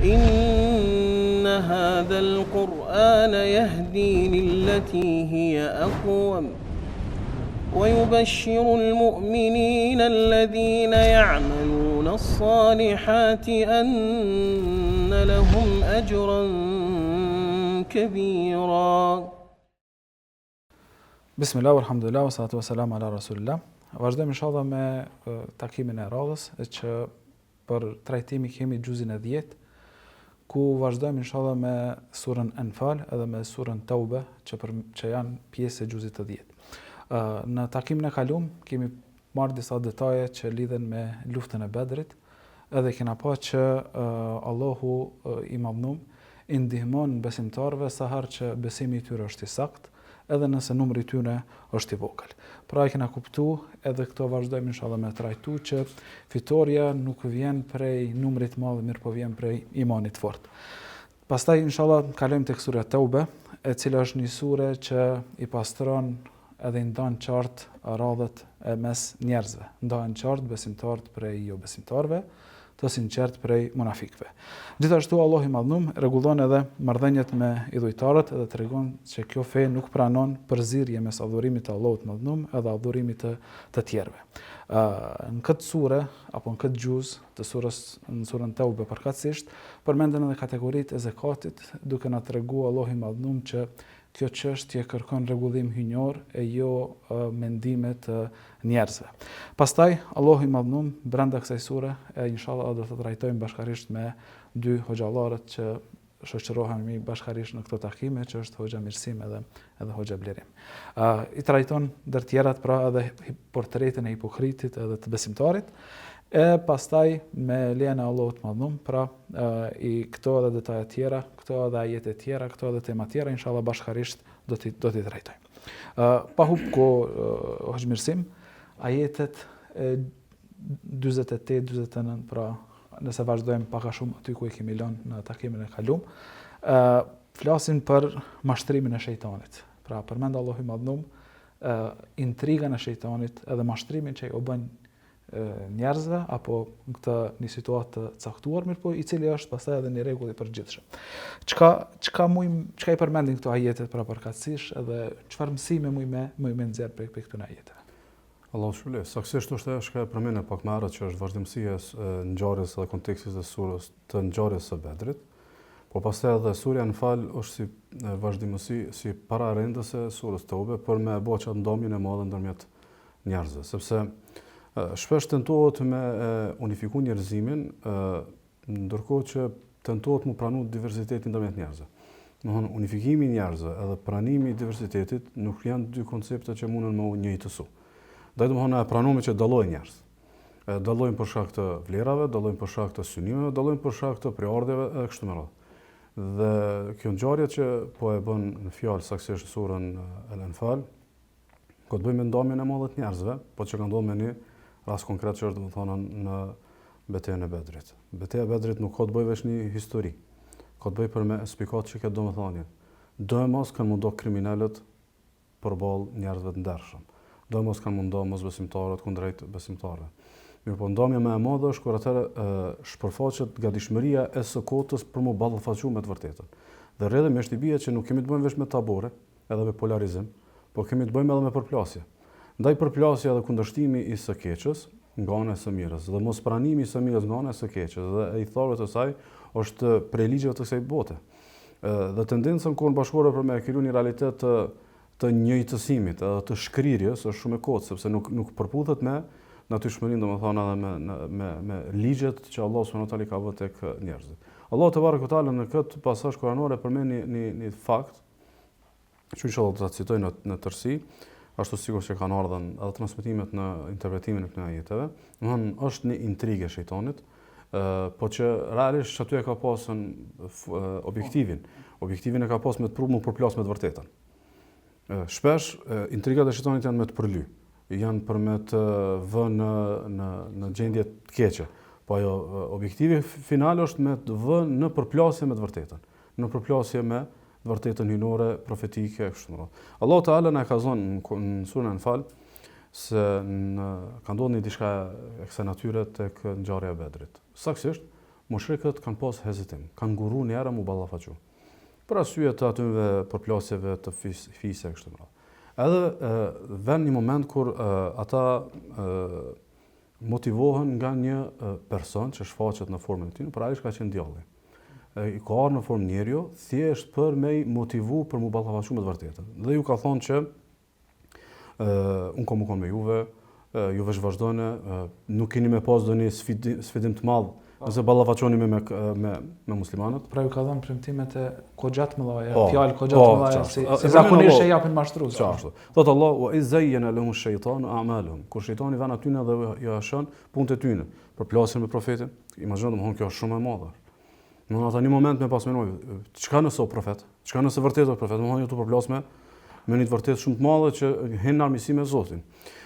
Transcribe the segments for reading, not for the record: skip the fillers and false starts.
إن هذا القرآن يهدي للتي هي أقوم ويبشر المؤمنين الذين يعملون الصالحات أن لهم أجرا كبيرا Bismillah, alhamdulillah, wa salatu wa salam ala rasulillah. Vazhdojmë inshallah me takimin e radhës e që për trajtim i kemi xhuzin e 10, ku vazhdojmë inshallah me surën Enfal edhe me surën Taube që për që janë pjesë e xhuzit të 10. Në takimin e kalum kemi marrë disa detaje që lidhen me luftën e Bedrit, edhe kena pa që Allahu i madhnum i ndihmon besimtarëve sa herë që besimi i tyre është i saktë, edhe nëse numri i tyre është i vogël. Pra e kena kuptu edhe këto vazhdojmë inshallah me trajtu që fitorja nuk vjen prej numrit të madh, mirëpo vjen prej imanit të fortë. Pastaj inshallah kalojmë tek surja Teube, e cila është një sure që i pastron edhe i ndan qartë radhët e mes njerëzve. Ndahen qartë besimtarët prej jobesimtarëve, të sinqertë prej munafikëve. Gjithashtu Allahu i Madhnum rregullon edhe marrëdhëniet me idhujtarët edhe tregon se kjo fe nuk pranon përzierje mes adhurimit të Allahut të Madhnum edhe adhurimit të të tjerëve. Ë në këtë sure apo në këtë xhuz të surës në surën Teube përkatësisht përmenden edhe kategoritë e zekatit, duke na tregu Allahu i Madhnum që Kjo çështje kërkon rregullim hyjnor e jo mendime të njerëzve. Pastaj, Allahu i Madhnum brenda kësaj sure, e inshallah do ta trajtojmë bashkarisht me dy hoxhallarët që shoqërohemi bashkarisht në këto takime, që është hoxha Mirësim edhe edhe hoxha Blerim. Uh, I trajton ndër tjerat pra edhe portretin e hipokritit edhe të besimtarit, e pastaj me lejen e Allahut të Madhnum, pra i këto edhe detaje tjera, këto edhe ajete tjera, këto edhe tema tjera, inshallah bashkarisht do t'i do t'i trajtojmë. Ë pa hup kohë hoxhë Mirësim, ajetet e 48 49 pra nëse vazhdojmë pak a shumë aty ku e kemi lënë në takimin e kalum, ë flasin për mashtrimin e shejtanit. Pra përmend Allahu i Madhnum ë intrigën e shejtanit edhe mashtrimin që u bën njerëzve apo në këtë një situatë të caktuar, mirëpo i cili është pastaj edhe një rregull i përgjithshëm. Çka çka mujm, çka i përmendin këto ajetet pra përkatësisht edhe çfarë mësime mujm me mujm me nxjerr prej prej këtyre ajeteve. Allahu të shpërbleftë. Saktësisht është ajo çka e përmende pak më herët që është vazhdimësia e ngjarjes dhe kontekstit të surës të ngjarjes së Bedrit. Po pastaj edhe surja Enfal është si vazhdimësi, si pararendëse e surës Teube për me bo qatë ndamjen e madhe ndërmjet njerëzve, sepse shpesh tentohet me unifiku njerëzimin, ndërkohë që tentohet mu pranu diversiteti ndërmjet njerëzve. Domethënë, unifikimi i njerëzve edhe pranimi i diversitetit nuk janë dy koncepte që mundën me u njëjtësu. Ndaj domethënë, e pranojmë që dallojnë njerëz. Dallojnë për shkak të vlerave, dallojnë për shkak të synimeve, dallojnë për shkak të prejardhjeve edhe kështu me radhë. Dhe kjo ngjarje që po e bën në fjalë saktësisht në surën El Enfal, Ka të bëjë me ndamjen e madhe të njerëzve, po që ka ndodhur me një rast konkret që është domethënë në betejën e Bedrit. Beteja e Bedrit nuk ka të bëjë veç një histori. Ka të bëjë për me spikat që këtë domethënie. Doemos kanë m'u nda kriminelët përballë njerëzve të ndershëm. Doemos kanë m'u nda mosbesimtarët kundrejt besimtarëve. Mirëpo ndamja më e madhe është kur atëherë shpërfaqet gatishmëria e së kotës për m'u ballafaqu me të vërtetën. Dhe rrjedhimisht i bie që nuk kemi të bëjmë veç me tabore, edhe me polarizim, por kemi të bëjmë edhe me përplasje. Ndaj përplasja dhe kundërshtimi i së keqes nga ana e së mirës dhe mospranimi i së mirës nga ana e së keqes dhe e ithtarëve të saj është prej ligjeve të kësaj bote. Dhe tendenca në kohën bashkëkohore për me e kriju një realitet të të njëjtësimit edhe të shkrirjes është shumë e kotë, sepse nuk nuk përputhet me natyrshmërinë, domethënë edhe me me me ligjet që Allahu subhanahu wa taala ka vënë tek njerëzit. Allahu tebareke ve teala në këtë pasazh kuranor e përmend një një, një fakt që inshallah do ta citoj në në tërësi, ashtu sikur që kanë ardhur edhe transmetimet në interpretimin e këtyre ajeteve. Domthon është një intrigë e shejtanit, ë po që realisht që aty e ka pasën objektivin. Objektivin e ka pas me të pru m'u përplas me të vërtetën. Shpesh intrigat e shejtanit janë me të përly, janë për me të vë në në në gjendje të keqe. Po ajo objektivi final është me të vë në përplasje me të vërtetën, në përplasje me të vërtetën hyjnore, profetike e kështu me radhë. Allahu Teala na ka thënë në surën Enfal se në ka ndodhur një diçka e kësaj natyre tek ngjarja e Bedrit. Saktësisht, Mushrikët kanë pas hezitim, kanë ngurru një herë mu ballafaqu. Për arsye të atyre përplasjeve të fis, fise e kështu me radhë. Edhe e, vjen një moment kur e, ata e, motivohen nga një person që shfaqet në formën e tij, por realisht ka qenë djalli. E, i ka ardhur në formë njeriu, thjesht për me i motivu për mu ballafaqu me të vërtetën. Dhe ju ka thonë që unë kom me konë me juve, ju veç vazhdoni, nuk keni me pas ndonjë sfidim, sfidim të madh, po. nëse ballafaqoni me, me, me, me muslimanët. Pra ju ka dhënë premtimet e goxha të mëdha, po, fjalë goxha të po, mëdha, si, si zakonisht e japin mashtrues. Qashtu. Thot Allah, wa idh zeyyene lehum shejtanu a'malehum. Kur shejtani vjen atyne dhe ja shan punët e tyne, përplasjen me profetin, imagjino domthon kjo është shumë e madhe. Domthon ata një moment me pas menu, çka nëse o profet? Çka nëse vërtet o profet? Domthon ju tu përplas me me një të vërtetë shumë të madhe që hin në armiqësi me Zotin.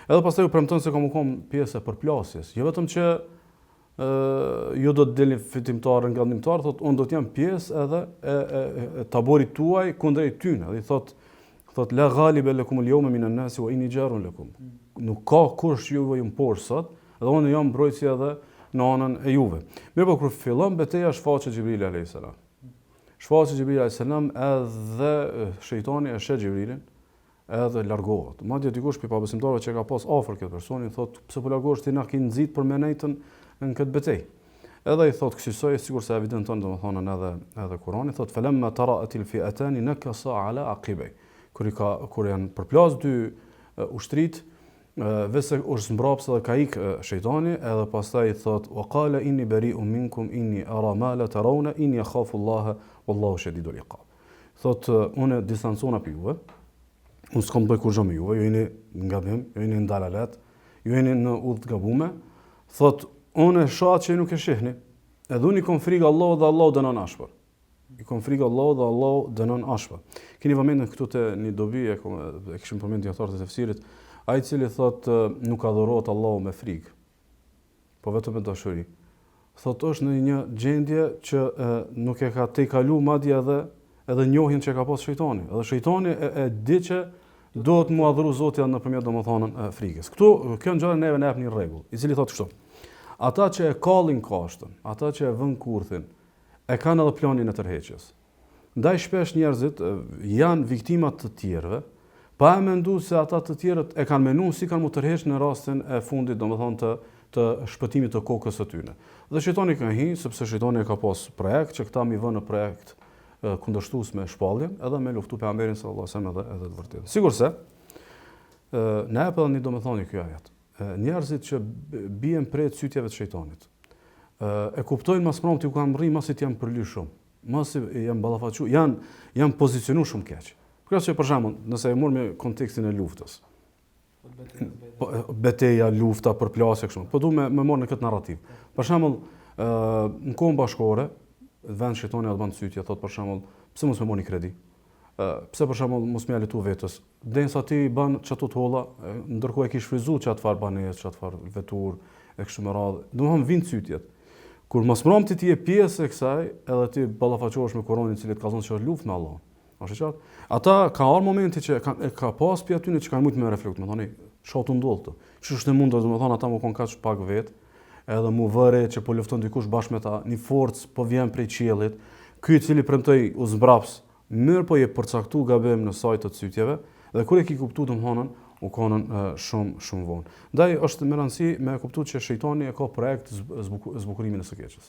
Edhe pastaj u premton se ka me kon pjesë e përplasjes. Jo vetëm që ë ju do të dilni fitimtar ngadhnjimtar, thot unë do të jem pjesë edhe e, e, e, e taborit tuaj kundrejt tyne. Dhe i thot thot la ghalibe lekum al yawma min an-nas wa inni jarun lakum. Nuk ka kush juve ju mposht sot, Dhe unë jam mbrojtësi edhe në anën e juve. Mirëpo kur fillon beteja shfaqet Xhibrili alayhis salam. Shfaqet Xhibrili alayhis salam edhe shejtani e sheh Xhibrilin edhe largohet. Madje dikush prej pabesimtarëve që e ka pas afër këtë personin thotë pse po largohesh ti na ke nxit për me nejtën në këtë betejë. Edhe i thotë kësisoj, sikurse evidenton domethënë edhe edhe Kurani thotë felemma tara'atil fi'atani nakasa ala aqibay. Kur i ka kur janë përplas dy ushtritë, Veçse është zmbrapsë dhe ka ik shejtani, edhe pastaj i thotë, wa qala inni bari'un minkum inni ara ma la tarawna inni akhafu Allaha wallahu shadidul iqab. Thotë, unë distancona prej juve, unë s'kam të bëj kurrgjë me juve, ju jeni në gabim, ju jeni në dalalet, ju jeni në udhë të gabume. Thotë, unë e shoh që ju nuk e shihni. Edhe unë i kom frikë Allahut dhe Allahu dënon ashpër. I kom frikë Allahut dhe Allahu dënon ashpër. Keni vëmendjen këtu te një dobi e, e kishim përmend dijetarët e tefsirit, ai i cili thotë nuk adhurohet Allahu me frikë, po vetëm me dashuri. Thotë është në një gjendje që e, nuk e ka tejkalu madje edhe edhe njohjen që e ka pas shejtani. Edhe shejtani e, e di që duhet mu adhuru Zoti nëpërmjet domethënë frikës. Këtu kjo ngjarje neve na jep një rregull, i cili thotë kështu. Ata që e kallin kashtën, ata që e vënë kurthin, e kanë edhe planin e tërheqjes. Ndaj shpesh njerëzit janë viktima të tjerëve, pa e mendu se ata të tjerët e kanë menu si kanë mu tërheq në rastin e fundit, domethënë të të shpëtimit të kokës së tyne. Dhe shejtani ka hi, sepse shejtani e ka pas projekt që këta mi vë në projekt kundërshtues me shpalljen, edhe me luftu pejgamberin sallallahu alajhi wasallam edhe edhe të vërtetën. Sikurse na jep edhe një domethënie ky ajet. Njerëzit që bien pre të cytjeve të shejtanit, e kuptojnë mas mramti ku kanë mrri, masi të janë përly shumë, masi janë ballafaqu, janë, janë pozicionu shumë keq. Kjo që për shembull, nëse e marrim kontekstin e luftës, po, beteja, lufta, përplasje kështu. Po du me me marrë në këtë narrativ. Për shembull, ë në kohën bashkëkohore, vjen shejtani të bën cytje, thot për shembull, pse mos me marr një kredi? Ë pse për shembull mos me ia lehtu vetes? Derisa ti i bën qato të holla, ndërkohë e ke shfrytzu qat farë banesë, qat farë veturë, e kështu me radhë. Domethënë vijnë cytjet. Kur mas mramti ti je pjesë e kësaj, edhe ti ballafaqohesh me Kur'anin i cili të kallzon se është luftë me Allahun. Është e qartë? Ata ka ardhur momenti që ka, e ka pas prej atyne që kanë mujt me reflektu, me thonë, çka tu ndodh këtu? Qysh është e mundur, domethënë ata me kon kaq pak vet, edhe mu vë re që po lufton dikush bashkë me ta, një forcë po vjen prej qiellit, ky i cili premtoi u zmbraps, Mirëpo je përcaktu gabim në sajë të cytjeve dhe kur e ki kuptu domthonën u konën shumë shumë vonë. Ndaj është me rëndësi me e kuptu që shejtani e ka projekt zbukurimin e së keqes.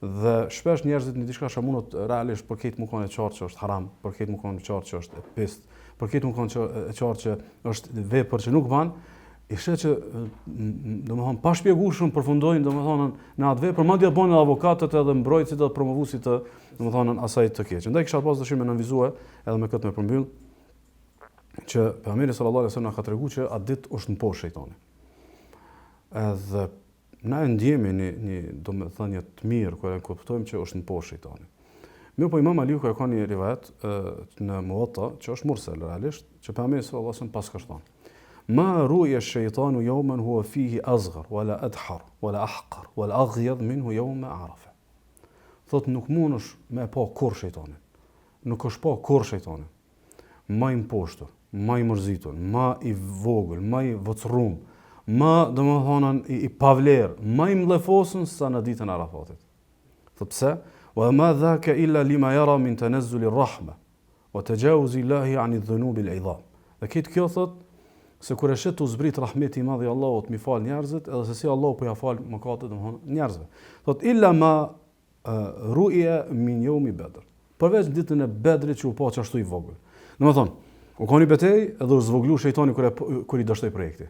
Dhe shpesh njerëzit një diçka që mundet realisht për krejt mu kon e qartë që është haram, për krejt mu kon e qartë që është e pist, për krejt mu kon që e qartë që është vepër që nuk ban, i sheh që domethënë pashpjegueshëm përfundojnë domethënë në atë vepër, madje bëhen edhe avokatët edhe mbrojtësit edhe promovuesit të domethënë asaj të keqe. Ndaj kisha pas dëshirë me nënvizue edhe me këtë me përmbyll që pejgamberi sallallahu alajhi wasallam na ka treguar që atë ditë është mposht shejtani. Edhe Na e ndjemi një, një domethënie të mirë kur e kuptojmë që është mposht shejtani. Mirëpo Imam Maliku e ka një rivajet në Muwatta, që është mursel realisht, që pejgamberi sallallahu alajhi wasallam paska thënë: Ma ru'ya ash-shaytanu yawman huwa fihi asghar wala adhar wala ahqar wala aghyadh minhu yawma Arafa. Thot nuk mundesh me e pa kurrë shejtanin. Nuk është pa kurrë shejtani. ma i mposhtur, ma i mërzitur, ma i vogël, ma i vocërrum, ma, domethënë, i, i pavlerë, ma i mllefosur sa në ditën e Arafatit. Thotë pse? Wa ma dhaka illa lima yara min tanazzul ar-rahma wa tajawuz Allahi 'an adh-dhunub al-'idham. Dhe këtë kjo thotë se kur e sheh tu zbrit rahmeti i madh i Allahut mi fal njerëzit, edhe se si Allahu po ja fal mëkatet domthon njerëzve. Thotë illa ma ru'ya min yawm Badr. Përveç ditën e Bedrit që u pa qashtu i vogël. Domethënë, u kon një betejë edhe u zvoglu shejtani kur e kur i dështoi projekti.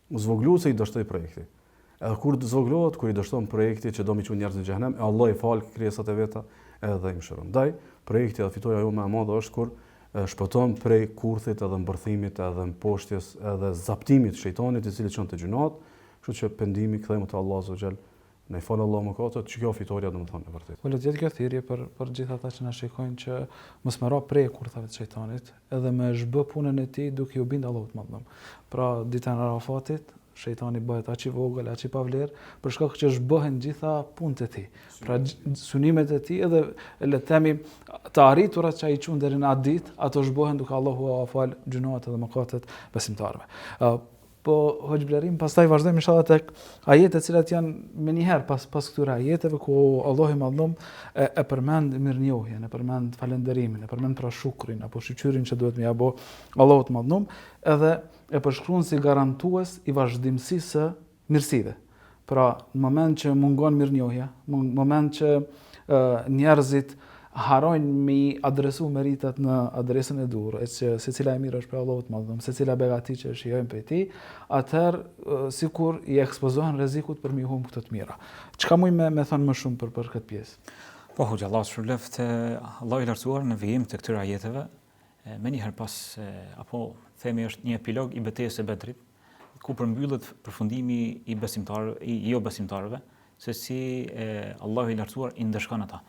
U zvoglu se i dështoi projekti. Edhe kur të zvoglohet, kur i dështon projekti që do mi çu njerëz në xhehenem, e Allahu i fal krijesat e veta edhe i mëshiron. Ndaj, projekti edhe fitorja jonë më e madhe është kur shpëton prej kurthit edhe mbërthimit edhe mposhtjes edhe zaptimit të shejtanit i cili çon te gjynahet, kështu që pendimi kthehemi te Allahu azza xhel Na i fal Allahu mëkatet, që kjo fitorja domethënë e vërtetë. Po le të jetë kjo thirrje për për gjithë ata që na shikojnë që mos me ra pre e kurthave të shejtanit, edhe me zhbë punën e tij duke iu bind Allahut të Madhërum. Pra ditën e Arafatit, shejtani bëhet aq i vogël, aq i pavlerë, për shkak që zhbëhen gjitha punët e tij. Pra synimet e tij edhe le të themi të arriturat që ai çon deri në atë ditë, ato zhbëhen duke Allahu ua fal gjynahet edhe mëkatet besimtarëve. Po hoxhë Blerim, pastaj vazhdojmë inshallah tek ajetet të cilat janë menjëherë pas pas këtyre ajeteve ku Allahu i Madhërum e, e përmend mirënjohjen, e përmend falënderimin, e përmend pra shukrin apo shyqyrin që duhet me ia bo Allahut të Madhërum, edhe e përshkruan si garantues i vazhdimësisë së mirësive. Pra, në moment që mungon mirënjohja, në moment që njerëzit harrojnë mi adresu meritat në adresën e duhur, e që secila e mirë është prej Allahut të Madhërum, secila begati që e shijojmë prej tij, atëherë sikur i ekspozohen rrezikut për mi humb këto të mira. Çka muj me, me thonë më shumë për, për këtë pjesë? Po, hoxhë, Allahu të shpërbleftë, Allahu i lartësuar në vijim të këtyre ajeteve, menjëherë pas, apo themi është një epilog i betejës së Bedrit, ku përmbyllet përfundimi i besimtarëve, i jo besimtarëve, se si e, Allahu i lartësuar i ndëshkon ata.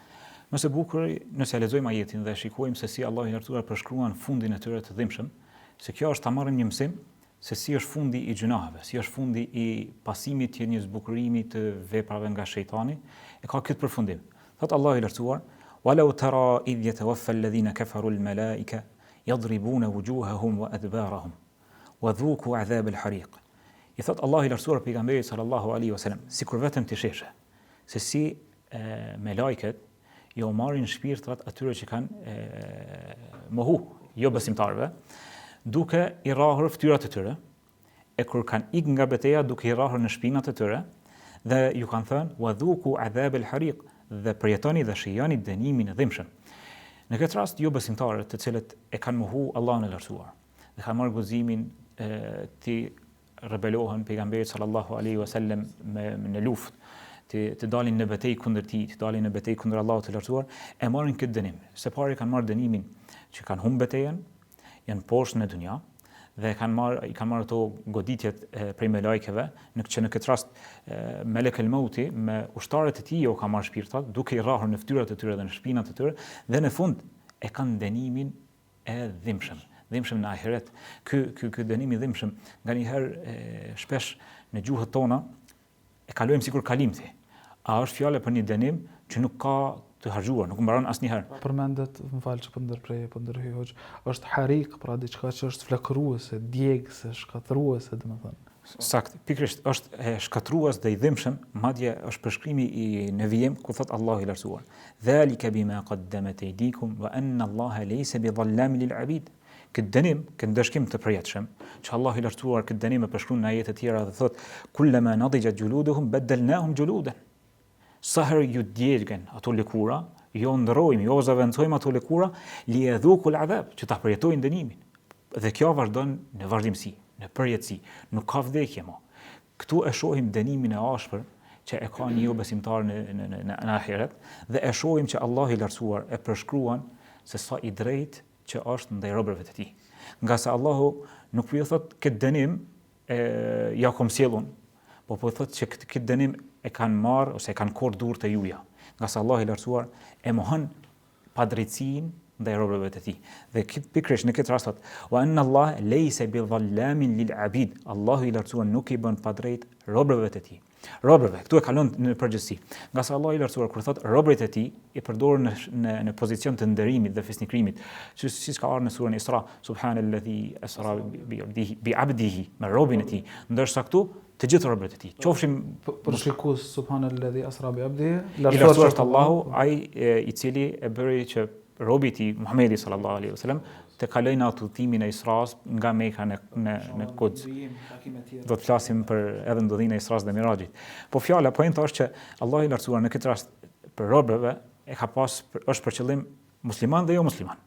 Më së bukuri, nëse e lexojmë ajetin dhe shikojmë se si Allahu i lartësuar përshkruan fundin e tyre të dhimbshëm, se kjo është ta marrim një mësim se si është fundi i gjynaheve, si është fundi i pasimit të një zbukurimi të veprave nga shejtani, e ka këtë përfundim. Thot Allahu i lartësuar: "Walau tara idh yatawaffa alladhina kafaru al-malaika yadribuna wujuhahum wa adbarahum." Wa dhuku adhab al hariq. I thot Allahu i lartësuar pejgamberit sallallahu alaihi wasallam, sikur vetëm të shihshe se si e, melajket ju marrin shpirtrat atyre që kanë e, mohu, jo besimtarëve, duke i rrahur fytyrat e tyre, e kur kanë ik nga beteja duke i rrahur në shpinat e tyre, dhe ju kanë thënë, wa dhuku adhab al hariq, dhe përjetoni dhe shijoni dënimin e dhimbshëm. Në këtë rast, jo besimtarët të cilët e kanë mohu Allahun e lartësuar, dhe kanë marrë guximin t'i rebelohen pejgamberit sallallahu alaihi wasallam me në luftë, të të dalin në betejë kundër tij, të dalin në betejë kundër Allahut të lartësuar, e marrin këtë dënim. Së pari kanë marrë dënimin që kanë humb betejën, janë poshtë në dunja dhe kanë marrë i kanë marrë ato goditjet e, prej melajkeve, në që në këtë rast Melek el Mauti me ushtarët e tij ju ka marrë shpirtrat, duke i rrahur në fytyrat e tyre dhe në shpinat e tyre dhe në fund e kanë dënimin e dhimbshëm, dhimbshëm në ahiret. Ky ky ky dënim i dhimbshëm nganjëherë shpesh në gjuhët tona e kalojmë sikur kalimthi. A është fjala për një dënim që nuk ka të harxhuar, nuk mbaron asnjëherë. Përmendet, më fal që po ndërprej, po ndërhyj hoxhë, është harik, pra diçka që është flakëruese, djegëse, shkatërruese, domethënë. Sakt, pikërisht është e shkatërrues dhe i dhimbshëm, madje është përshkrimi i në vijim ku thot Allahu i lartësuar. Dhalika bima qaddamat aydikum wa anna Allaha laysa bidhallamin lil abid. Këtë dënim, këtë ndëshkim të përjetshëm, që Allahu i lartësuar këtë dënim e përshkruan në ajete të tjera dhe thot kullama nadijat juluduhum badalnahum juludan. Sa herë ju djegën ato lëkura, ju ndërrojmë, ju zëvendësojmë ato lëkura, li yadhuku al-adhab, që ta përjetojnë dënimin. Dhe kjo vazhdon në vazhdimësi, në përjetësi, nuk ka vdekje më. Këtu e shohim dënimin e ashpër që e ka një jobesimtar në në në në ahiret dhe e shohim që Allahu i lartësuar e përshkruan se sa i drejtë që është ndaj robërve të tij. Ngase Allahu nuk po ju thot këtë dënim e ja kom sjell unë, po po thotë që këtë, këtë dënim e kanë marrë ose e kanë korr durët e juja, ngase Allahu i lartësuar e mohon padrejtësinë ndaj robërve të tij. Dhe këtë pikërisht në këtë rast thotë: "Wa anna Allah laysa bi dhallamin lil abid." Allahu i lartësuar nuk i bën padrejt robërve të tij. Robërve, këtu e kalon në përgjithësi. Ngase Allahu i lartësuar kur thot robërit e tij, i përdor në në në pozicion të nderimit dhe fisnikrimit, si siç ka ardhur në surën Isra, subhanalladhi asra bi abdihi bi abdihi, me robin e tij. Ndërsa këtu. Të gjithë robërit e tij, qofshin për shikues subhanalladhi asra bi abdihi, i lartësuar është Allahu, ai i cili e bëri që robi i tij Muhamedi sallallahu alaihi wasallam të kalojë në atë udhëtimin e Isra's nga Meka në në në Kuds. Do të flasim për edhe ndodhinë e Isra's dhe Miraxhit. Po fjala poenta është që Allahu i lartësuar në këtë rast për robërve e ka pas është për qëllim musliman dhe jo musliman.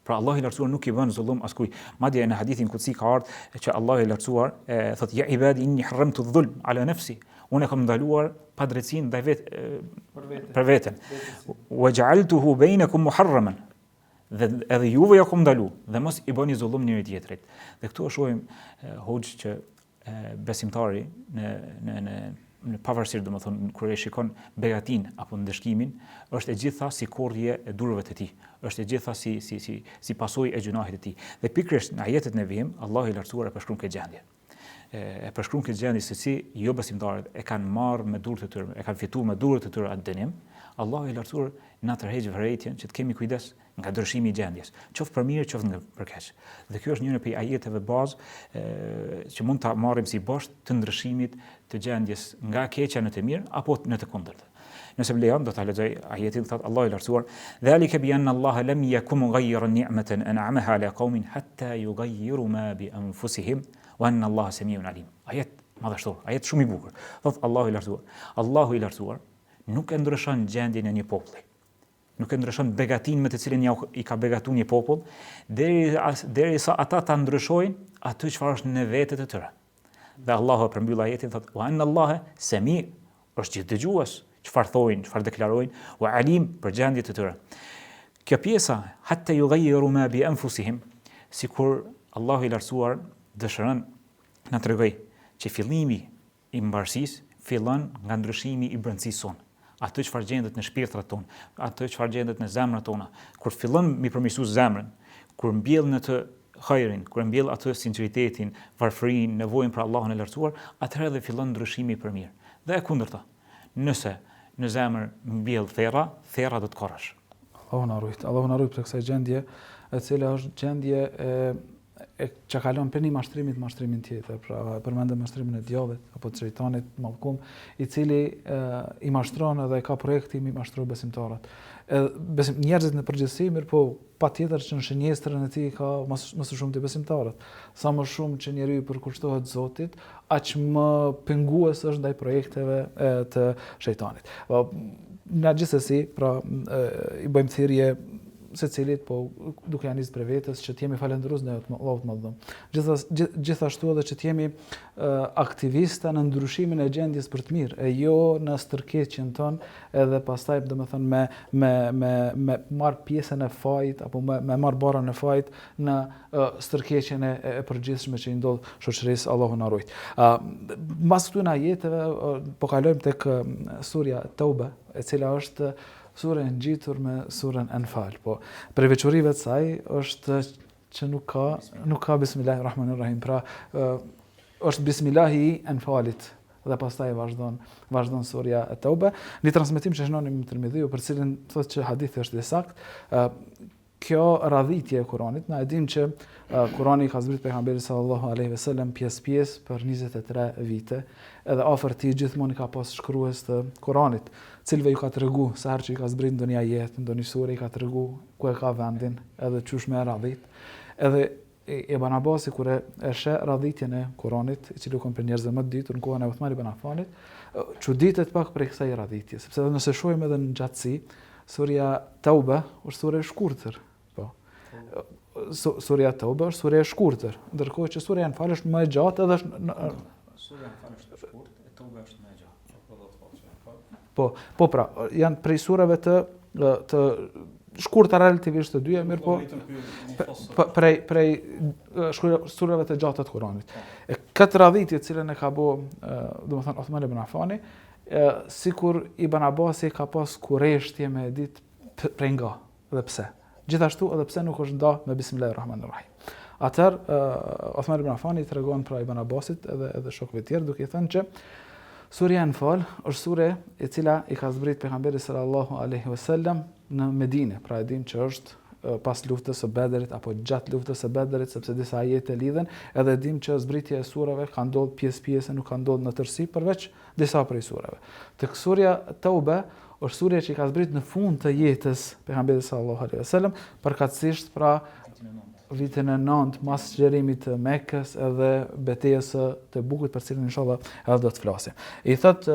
Pra Allahu i Lartësuar nuk i bën zullum askujt. Madje në hadithin kudsi ka ardhur që Allahu i Lartësuar e thotë ja ibadi inni harramtu dhulm ala nafsi. Unë e kam ndaluar padrejtësinë ndaj vet për veten. Për veten. Wa ja'altuhu bainakum muharraman. Dhe edhe juve ja kam ndalu dhe mos i bëni zullum njëri tjetrit. Dhe këtu e shohim hoxhë që besimtari në në në në pavarësisht domethënë kur e shikon begatinë apo ndëshkimin, është e gjitha si korrje e durve të tij, është e gjitha si si si si pasojë e gjynahit të tij. Dhe pikërisht në ajetet në vijim Allahu i lartësuar e përshkruan këtë gjendje. E, e përshkruan këtë gjendje se si jo besimtarët e kanë marrë me duart e tyre, e kanë fituar me duart e tyre atë dënim. Allahu i lartësuar na tërheq vërejtjen që të kemi kujdes nga ndryshimi i gjendjes, qoftë për mirë, qoftë nga për keq. Dhe kjo është njëra prej ajeteve bazë e, që mund ta marrim si bosht të ndryshimit të gjendjes nga e keqja në të mirë apo në të kundërt. Nëse më lejon, do ta lexoj ajetin, thotë Allahu i lartësuar, "Dhalika bi anna Allaha lam yakum mughayyiran ni'matan an'amaha ala qaumin hatta yughayyiru ma bi anfusihim wa anna Allaha samiun alim." Ajet madhështor, ajet shumë i bukur. Thotë Allahu i lartësuar, Allahu i lartësuar nuk e ndryshon gjendjen e një populli nuk e ndryshon begatinë me të cilën ja i ka begatu një popull, deri derisa ata ta ndryshojnë atë çfarë është në vetet e tyre. Dhe Allahu e përmbyll ajetin thotë: "Wa anna Allaha sami", është gjithë dëgjues, çfarë thonë, çfarë deklarojnë, wa alim për gjendjet e tyre. Kjo pjesa hatta yughayyiru ma bi anfusihim, sikur Allahu i lartësuar dëshiron na tregoj që fillimi i mbarësisë fillon nga ndryshimi i brendësisë sonë, atë çfarë gjendet në shpirtrat tonë, atë çfarë gjendet në zemrat tona. Kur fillon mi përmirësu zemrën, kur mbjell në të hajrin, kur mbjell atë sinqeritetin, varfërinë, nevojën për Allahun e Lartësuar, atëherë edhe fillon ndryshimi për mirë. Dhe e kundërta, nëse në zemër mbjell ferra, ferra do të korrësh. Allahu na rujt, Allahu na rujt prej kësaj gjendje, e cila është gjendje e e që kalon prej një mashtrimit n'mashtrimin tjetër, pra e përmendëm mashtrimin e djallit apo të shejtanit mallkum, i cili e, i mashtron edhe ka projektin mi mashtru besimtarët. E, besim, njerëzit në përgjithësi, mirëpo patjetër që në shënjestrën e tij ka më, më së shumti besimtarët. Sa më shumë që njeriu i përkushtohet Zotit, aq më pengues është ndaj projekteve e, të shejtanit. Po, na gjithsesi, pra e, i bëjmë thirrje secilit, po duke ja nisë prej vetes që të jemi falënderues ndaj Allahut të Madhëruar. Gjithashtu edhe që të jemi aktivista në ndryshimin e gjendjes për të mirë, e jo në stërkeqjen tonë, edhe pastaj domethënë me me me me marr pjesën e fajit apo me me marr barrën e fajit në stërkeqjen e, e përgjithshme që i ndodh shoqërisë Allahu na rujt. Ë mas këtyre ajeteve po kalojmë tek surja Teube, e cila është Sure e ngjitur me suren Enfal, po prej veçorive të saj është që nuk ka nuk ka bismillahir rahmanir rahim. Pra është bismillahi i Enfalit dhe pastaj vazhdon vazhdon surja e Teube. Një transmetim që shënon Imam Tirmidhiu për cilin thotë që hadithi është i saktë, Kjo radhitje e Kuranit, na e dimë që Kurani i ka zbrit pejgamberit sallallahu alaihi wasallam pjesë pjesë për 23 vite, edhe afër tij gjithmonë i ka pas shkrues të Kuranit, cilëve ju ka tregu sa herë që i ka zbrit ndonjë ajet, ndonjë sure i ka tregu ku e ka vendin, edhe qysh me e radhit. Edhe Ibn Abasi kur e, e sheh radhitjen e Kuranit, i cili u kon prej njerëzve më të ditur në kohën e Uthman ibn Affanit, çuditet pak prej kësaj radhitje, sepse edhe nëse shohim edhe në gjatësi, Surja Taube është sure e shkurtër. Po. Surja Taube është sure e shkurtër, ndërkohë që surja Enfal është më e gjatë edhe është në Surja Enfal është e shkurtër, e Taube është më e gjatë. Po, po pra, janë prej sureve të të shkurta relativisht të dyja, mirëpo prej prej sureve të gjata të Kuranit. E këtë radhitje të cilën e ka bo, domethënë Uthman ibn Affani, E, sikur Ibn Abasi ka pas kureshtje me e ditë prej nga dhe pse. Gjithashtu edhe pse nuk është nda me Bismillahirrahmanirrahim. Atëherë, uh, Othman ibn Affani i tregon pra Ibn Abbasit edhe edhe shokëve të tjerë duke i thënë që Surja Enfal është sure e cila i ka zbrit pejgamberit sallallahu alaihi wasallam në Medinë, pra e dimë që është pas luftës së Bedrit apo gjatë luftës së Bedrit, sepse disa ajete lidhen, edhe dim që zbritja e sureve ka ndodhur pjesë-pjesë, nuk ka ndodhur në tërësi përveç disa prej sureve. Tek surja Teube është surja që i ka zbrit në fund të jetës pejgamberit sallallahu alaihi wasallam, përkatësisht pra vitin e 9 mas çlirimit të Mekës edhe betejës së Tebukut për cilën inshallah edhe do të flasim. I thot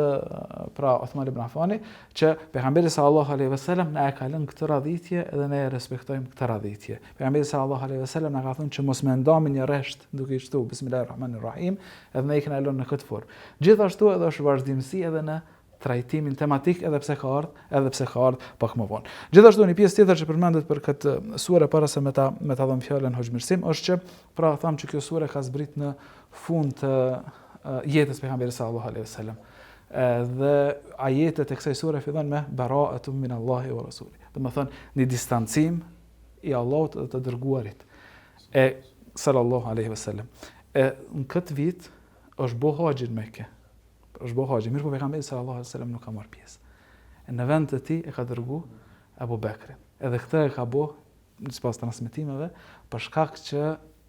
pra Uthman ibn Affani që pejgamberi sallallahu alaihi wasallam na e ka lënë këtë radhitje edhe ne e respektojmë këtë radhitje. Pejgamberi sallallahu alaihi wasallam na ka thënë që mos me nda me një rresht duke i shtu bismillahirrahmanirrahim, edhe ne i kena lënë në këtë formë. Gjithashtu edhe është vazhdimësi edhe në trajtimin tematik edhe pse ka ardhur, edhe pse ka ardhur pak më vonë. Gjithashtu një pjesë tjetër që përmendet për këtë sure para se me ta me ta dhënë fjalën Hoxhë Mirësim është që pra thamë që kjo sure ka zbrit në fund të jetës pejgamberit sallallahu alaihi wasallam. Dhe ajetet e kësaj sure fillojnë me bara'atun min Allahi wa rasuli. Domethënë një distancim i Allahut dhe të dërguarit e sallallahu alaihi wasallam. E në këtë vit është bo haxhi në Mekë. Është bo haxhi, mirëpo pejgamberi sallallahu alaihi wasallam nuk ka marrë pjesë. E në vend të tij e ka dërgu Abu Bekrin. Edhe këtë e ka bo sipas transmetimeve, për shkak që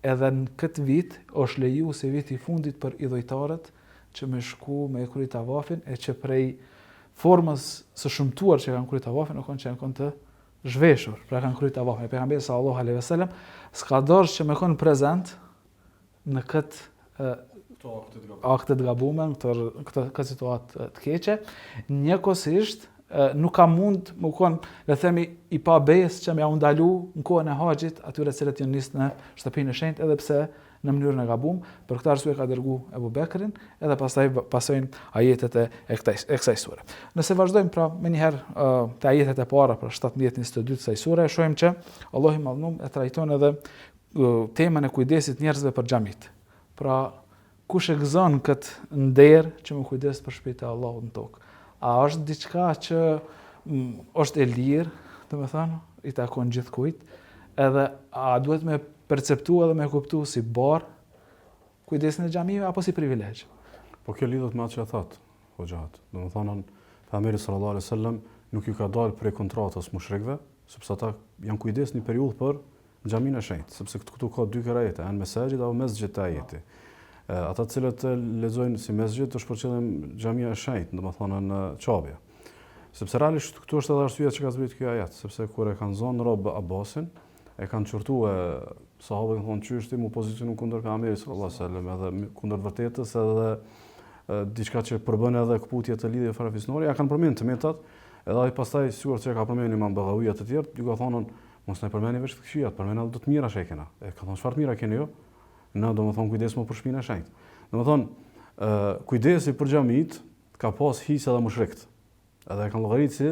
edhe në këtë vit është leju si vit i fundit për idhujtarët që me shku me e kry tavafin e që prej formës së shëmtuar që kanë kry tavafin, u konë që janë konë të zhveshur, pra kanë kry tavafin. E pejgamberi sallallahu alaihi wasallam s'ka dasht që me konë prezent në këtë akte të gabume, në këtë, këtë, këtë situatë të keqe, njëkohësisht nuk ka mund me konë, le themi, i pabesë që me jau ndalu në kohën e haxhit atyre cilët janë nisë në shtëpinë e shenjtë, edhe pse në mënyrën e gabum, për këtë arsye ka dërgu Ebu Bekrin, edhe pastaj pasojnë ajetet e, e, këtaj, e kësaj sure. Nëse vazhdojmë pra menjëherë te ajetet e para, pra 17-22 të kësaj sure, shohim që Allahu i madhnum e trajton edhe temën e kujdesit njerëzve për xhamit. Pra, kush e gëzon këtë nder që me kujdes për shtëpitë e Allahut në tokë? A është diçka që mm, është e lirë, domethënë, i takon gjithkujt, edhe a duhet me perceptu edhe me kuptu si barrë kujdesin e xhamive apo si privilegj? Po kjo lidhet me atë që e thatë, hoxha. Domethënë, pejgamberi sallallahu alaihi wasallam nuk ju ka dalë prej kontratës mushrikëve, sepse ata janë kujdes një periudhë për Xhaminë e Shenjtë, sepse këtu këtu ka dy kirajete, en mesajid apo mesxhid te ajeti. Ata të cilët lexojnë si mesxhid është për qëllim xhamia e shenjtë, domethënë në Qabja. Sepse realisht këtu është edhe arsyeja që ka zbrit ky ajet, sepse kur e kanë zonë rob Abbasin, e kanë qortue sahabët kanë thonë qysh ti mu pozicionu kundër pejgamberit sallallahu alajhi wasallam, edhe kundër vërtetës edhe diçka që përbën edhe këputje të lidhjeve farefisnore, ja kanë përmend të metat, edhe ai pastaj sikur që e ka përmend Imam Begawi e të tjerë, ju ka thonë Mos na i përmendni veç të këqijat, përmendni edhe do të mira që i kena. E ka thonë çfarë të mira keni ju? Na domethënë kujdesemi për shpinë e shenjtë. Domethënë, ë kujdesi për xhamit ka pas hise edhe mushrikt. Edhe e kanë llogaritë si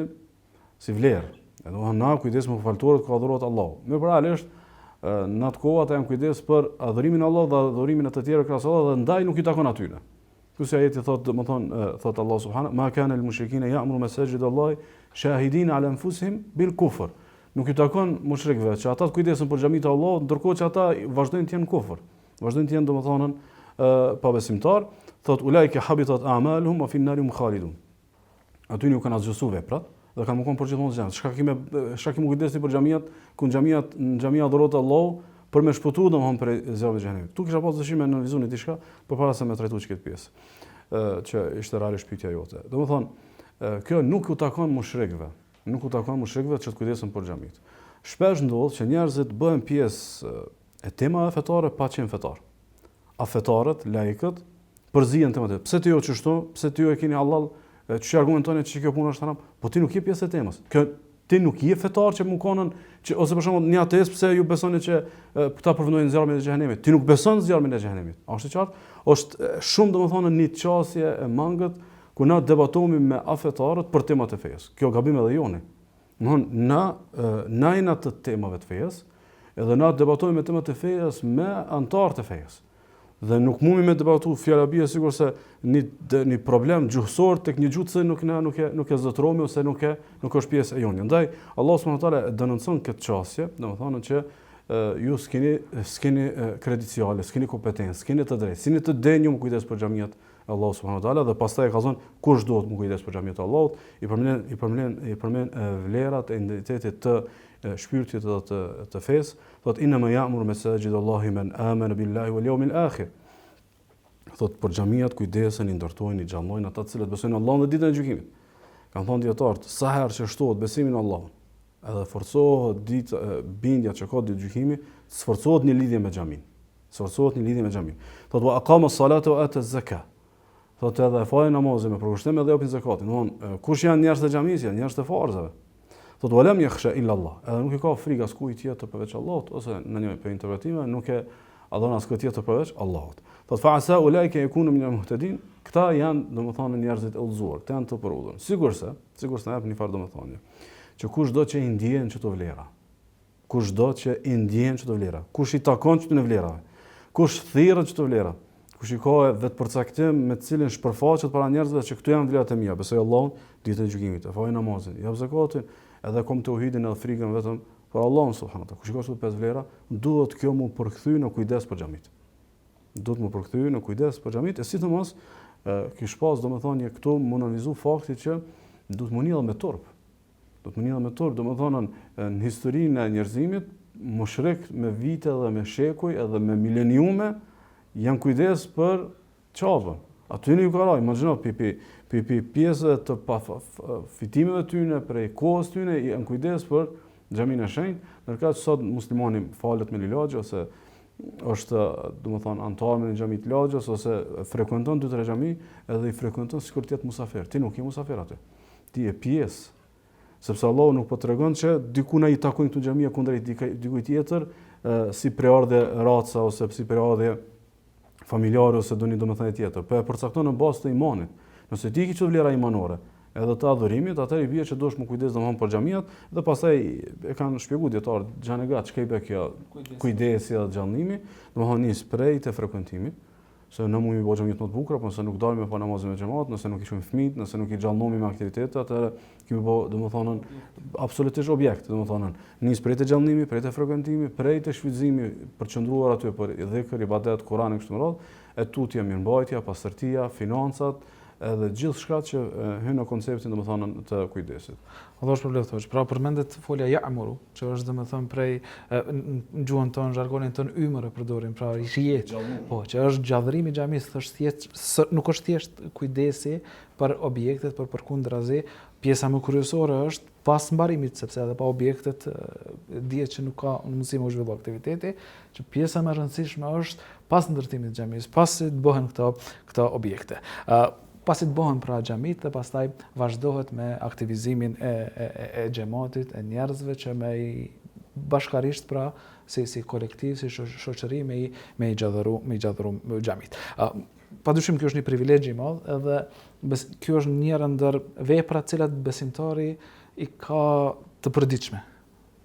si vlerë. E domethënë na kujdesemi për faltoret ku adhurohet Allahu. Mirëpo realisht në atë kohë ata janë kujdes për adhurimin e Allahut dhe adhurimin e të tjerëve krahas Allahut dhe ndaj nuk i takon atyre. Këtu si ajeti thotë, domethënë, thotë Allahu subhanahu, ma kana lil mushrikina ya'muru masajid Allahi shahidin ala anfusihim bil kufr. Nuk ju takon mushrikëve që ata të kujdesen për xhamitë e Allahut, ndërkohë që ata vazhdojnë të jenë në kufër. Vazhdojnë të jenë domethënë pabesimtar, thotë ulaika habitat a'maluhum wa fi an-nari hum khalidun. Atyne ju kanë asgjësu veprat dhe kanë me konë përgjithmonë n'zjarr. Çka kemi çka kemi kujdes për xhamiat, ku në xhamiat në xhamia adhurohet Allahu për me shpëtu domthon prej zjarrit të xhehenemit. Ktu kisha pas dëshirë me nënvizu një diçka përpara se me trajtu këtë pjesë ë që ishte realisht pyetja jote. Domethënë, kjo nuk u takon mushrikëve. Nuk u takon mushrikëve që të kujdesen për xhamitë. Shpesh ndodh që njerëzit bëhen pjesë e temave fetare pa qenë fetar. Afetarët, laikët, përzihen temat. Pse ti jo qështu? Pse ti jo e keni hallall? Qysh argumentoni që kjo punë është haram? Po ti nuk je pjesë e temës. Kjo ti nuk je fetar që me konën që ose për shembull një ateist pse ju besoni që këta përfundojnë në zjarrin e xhehenemit. Ti nuk beson në zjarrin e xhehenemit. A është e qartë? Është shumë domethënë një qasje e mangët ku na debatohemi me afetarët për temat e fesë. Kjo gabim edhe joni. Domthon na na jena të temave të fesë, edhe na debatojmë me temat e fesë me anëtarët e fesë. Dhe nuk mundemi me debatu fjala bie sikurse një një problem gjuhësor tek një gjuhë që nuk na nuk e nuk e zotërojmë ose nuk e nuk është pjesë e jonë. Ndaj Allahu subhanahu wa taala e denoncon këtë qasje, domethënë që ju s'keni s'keni kredenciale, s'keni kompetencë, s'keni të drejtë, s'jeni të denjë me kujdes për xhamiat. e Allahut subhanahu wa taala dhe pastaj e kallzon kush duhet m'u kujdes për xhamitë e Allahut, i përmend i përmend i përmend vlerat e identitetit të shpirtit dhe të të fesë, thotë inna ma ya'muru masajid Allahi men amana billahi wal yawmil akhir. Thotë për xhamiat kujdesen, i ndërtojnë, i gjallojnë ata të cilët besojnë në Allahun dhe ditën e gjykimit. Kanë thonë dijetarët, sa herë që shtohet besimi në Allahun, edhe forcohet ditë bindja që ka ditë gjykimi, sforcohet një lidhje me xhaminë. Sforcohet një lidhje me xhaminë. Thotë wa aqama as-salata wa ata az-zaka. Thotë edhe e falin namazin me përkushtim edhe japin zakatin. Domthon, kush janë njerëz të xhamisë, janë njerëz të farzeve. Thotë wa lam yakhsha illa Allah. Edhe nuk i ka frikë askujt tjetër përveç Allahut ose në një prej interpretimeve nuk e adhuron askënd tjetër përveç Allahut. Thotë fa asa ulaika yakunu min al-muhtadin. Këta janë, domethënë, njerëzit e udhëzuar, këta janë të përudhur. Sikurse, sikurse na jep një farë domethënie, që kushdo që i ndjen qëto vlera, Kushdo që i ndjen qëto vlera, kush i takon qëtyne vlerave, kush thirret qëto vlera, kush i ka vetëpërcaktim me të cilin shpërfaqet para njerëzve që këto janë vlerat e mia, besoj Allahun, ditën e gjykimit, e fali namazin, jap zakatin, edhe kom teuhidin edhe frikën vetëm për Allahun subhanahu teala. Kush i ka këto pesë vlera, duhet kjo m'u përkthy në kujdes për xhamit. Duhet m'u përkthy në kujdes për xhamit, e sidomos kish pas domethënë një këtu m'u nënvizu fakti që duhet m'u ni edhe me turp. Duhet m'u ni edhe me turp, domethënë në historinë e njerëzimit, mushrikët me vite dhe me shekuj edhe me mileniume janë kujdes për Qabën. Atyne ju ka ra, imagjino, pi, pi, pi, pi pjesëve të pa, fitimeve tyne, prej kohës tyne, janë kujdes për xhaminë e shenjtë, ndërkaq sot muslimani falet me një lagje, ose është, domethënë, anëtar me një xhami të lagjes, ose frekuenton dy tre xhami, edhe i frekuenton sikur të jetë musafir. Ti nuk je musafir aty. Ti je pjesë. Sepse Allahu nuk po tregon që diku na i takojnë këto xhamia kundrejt dikujt tjetër, si prejardhje raca ose si prejardhje familjare ose ndonjë domethënie tjetër. Po e përcakton në bazë të imanit. Nëse ti i ke këto vlera imanore, edhe të adhurimit, atëherë i bie që duhesh m'u kujdes domthon për xhamiat dhe pastaj e kanë shpjeguar dijetarët gjanë e gatë çka i bie kjo kujdesi dhe gjallnimi, domthon nis prej te frekuentimi, se ne mujmë i bo xhamitë më të bukura, po nëse nuk dalim me fal namazin me xhamat, nëse nuk i çojmë fëmijët, nëse nuk i gjallnomi me aktivitete, atëherë kemi bo, domethënë, absolutisht objekt, domethënë, nis prej te gjallnimi, prej te frekuentimi, prej te shfrytëzimi për të qëndruar aty për dhikr, ibadet, Kur'an e kështu me radhë, e tutje mirëmbajtja, pastërtia, financat, edhe gjithçka që hyn në konceptin domethënë të kujdesit. Allahu shpërbleftë hoxhë. Pra përmendet folja ya'muru, që është domethënë prej në gjuhën tonë, zhargonin tonë ymër e përdorim, pra jetë. Po, që është gjallërimi i xhamisë, është thjesht nuk është thjesht kujdesi për objektet, por përkundrazi, pjesa më kryesore është pas mbarimit, sepse edhe pa objektet dihet që nuk ka mundësi me u zhvillu aktiviteti, që pjesa më e rëndësishme është pas ndërtimit të xhamisë, pasi të bëhen këto këto objekte. Ë pasi të bëhen pra xhamitë dhe pastaj vazhdohet me aktivizimin e e e, e xhematit, e njerëzve që me i bashkarisht pra si si kolektiv, si shoqëri me i me i gjallëru, me i gjallëru xhamitë. Ë padyshim kjo është një privilegj i madh edhe bes, kjo është njëra ndër veprat të cilat besimtari i ka të përditshme.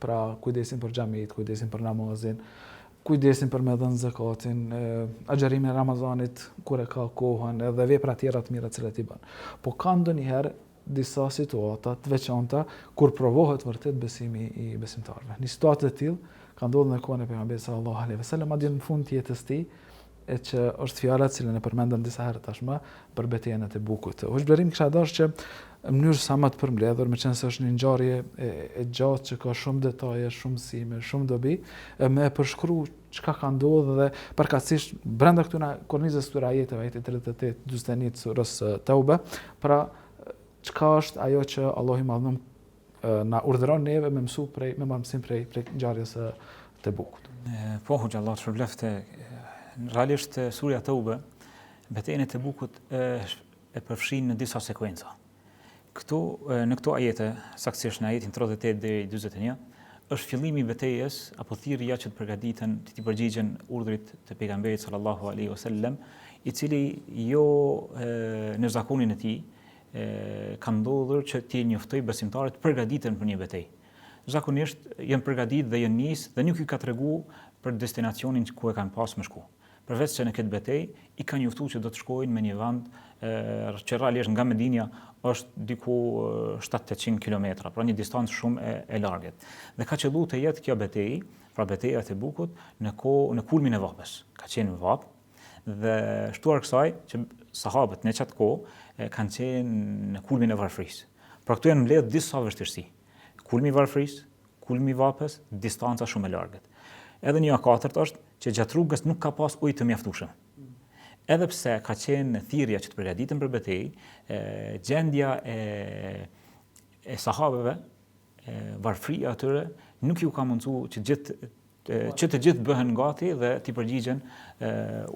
Pra kujdesin për xhamitë, kujdesin për namazin, kujdesin për me dhënë zakatin, agjërimin e Ramazanit kur e ka kohën, edhe vepra tjera të mira të cilat i bën. Po ka ndonjëherë disa situata të veçanta kur provohet vërtet besimi i besimtarëve. Një situatë e tillë ka ndodhur në kohën e pejgamberit sallallahu alaihi wasallam, madje në fund të jetës së tij, e që është fjala të cilën e përmendëm disa herë tashmë për betejën e Tebukut. Hoxhë Blerim kisha dashur që në mënyrë sa më të përmbledhur, meqenëse është një ngjarje e, e gjatë që ka shumë detaje, shumë mësime, shumë dobi, e me e përshkru çka ka ndodhur dhe përkatësisht brenda këtyre kornizës këtyre ajeteve, ajeti 38, 41 të surës Teube, pra çka është ajo që Allahu i madhërum na urdhëron neve me mësu prej me marrë mësim prej prej ngjarjes së Tebukut. Po hoxhë Allah të shpërbleftë. Realisht surja Teube betejën e Tebukut e, e përfshin në disa sekuenca. Këtu në këto ajete, saktësisht në ajetin 38 deri 41, është fillimi i betejës apo thirrja që të përgatiten të t'i përgjigjen urdhrit të pejgamberit sallallahu alaihi wasallam, i cili jo e, në zakonin e tij e, ka ndodhur që t'i njoftojë besimtarët të përgatiten për një betejë. Zakonisht janë përgatit dhe janë nis dhe nuk i ka tregu për destinacionin ku e kanë pas me shku. Përveç se në këtë betejë i ka njoftu që do të shkojnë me një vend e, që realisht nga Medinja është diku 700 km, pra një distancë shumë e, e largët. Dhe ka qëllu të jetë kjo betejë, pra beteja e Tebukut, në, ko, në kulmin e vapës. Ka qenë vapë. Dhe shtuar kësaj që sahabët në qat kohë kanë qenë në kulmin e varfërisë. Pra këtu janë mbledh disa vështirësi. Kulmi i varfërisë, kulmi i vapës, distanca shumë e largët. Edhe një e katërt është që gjatë rrugës nuk ka pas ujë të mjaftueshëm. Edhe pse ka qenë thirrja që të përgatiten për betejë, gjendja e e sahabeve, varfëria e tyre nuk ju ka mundësu që gjithë që të gjithë bëhen gati dhe t'i përgjigjen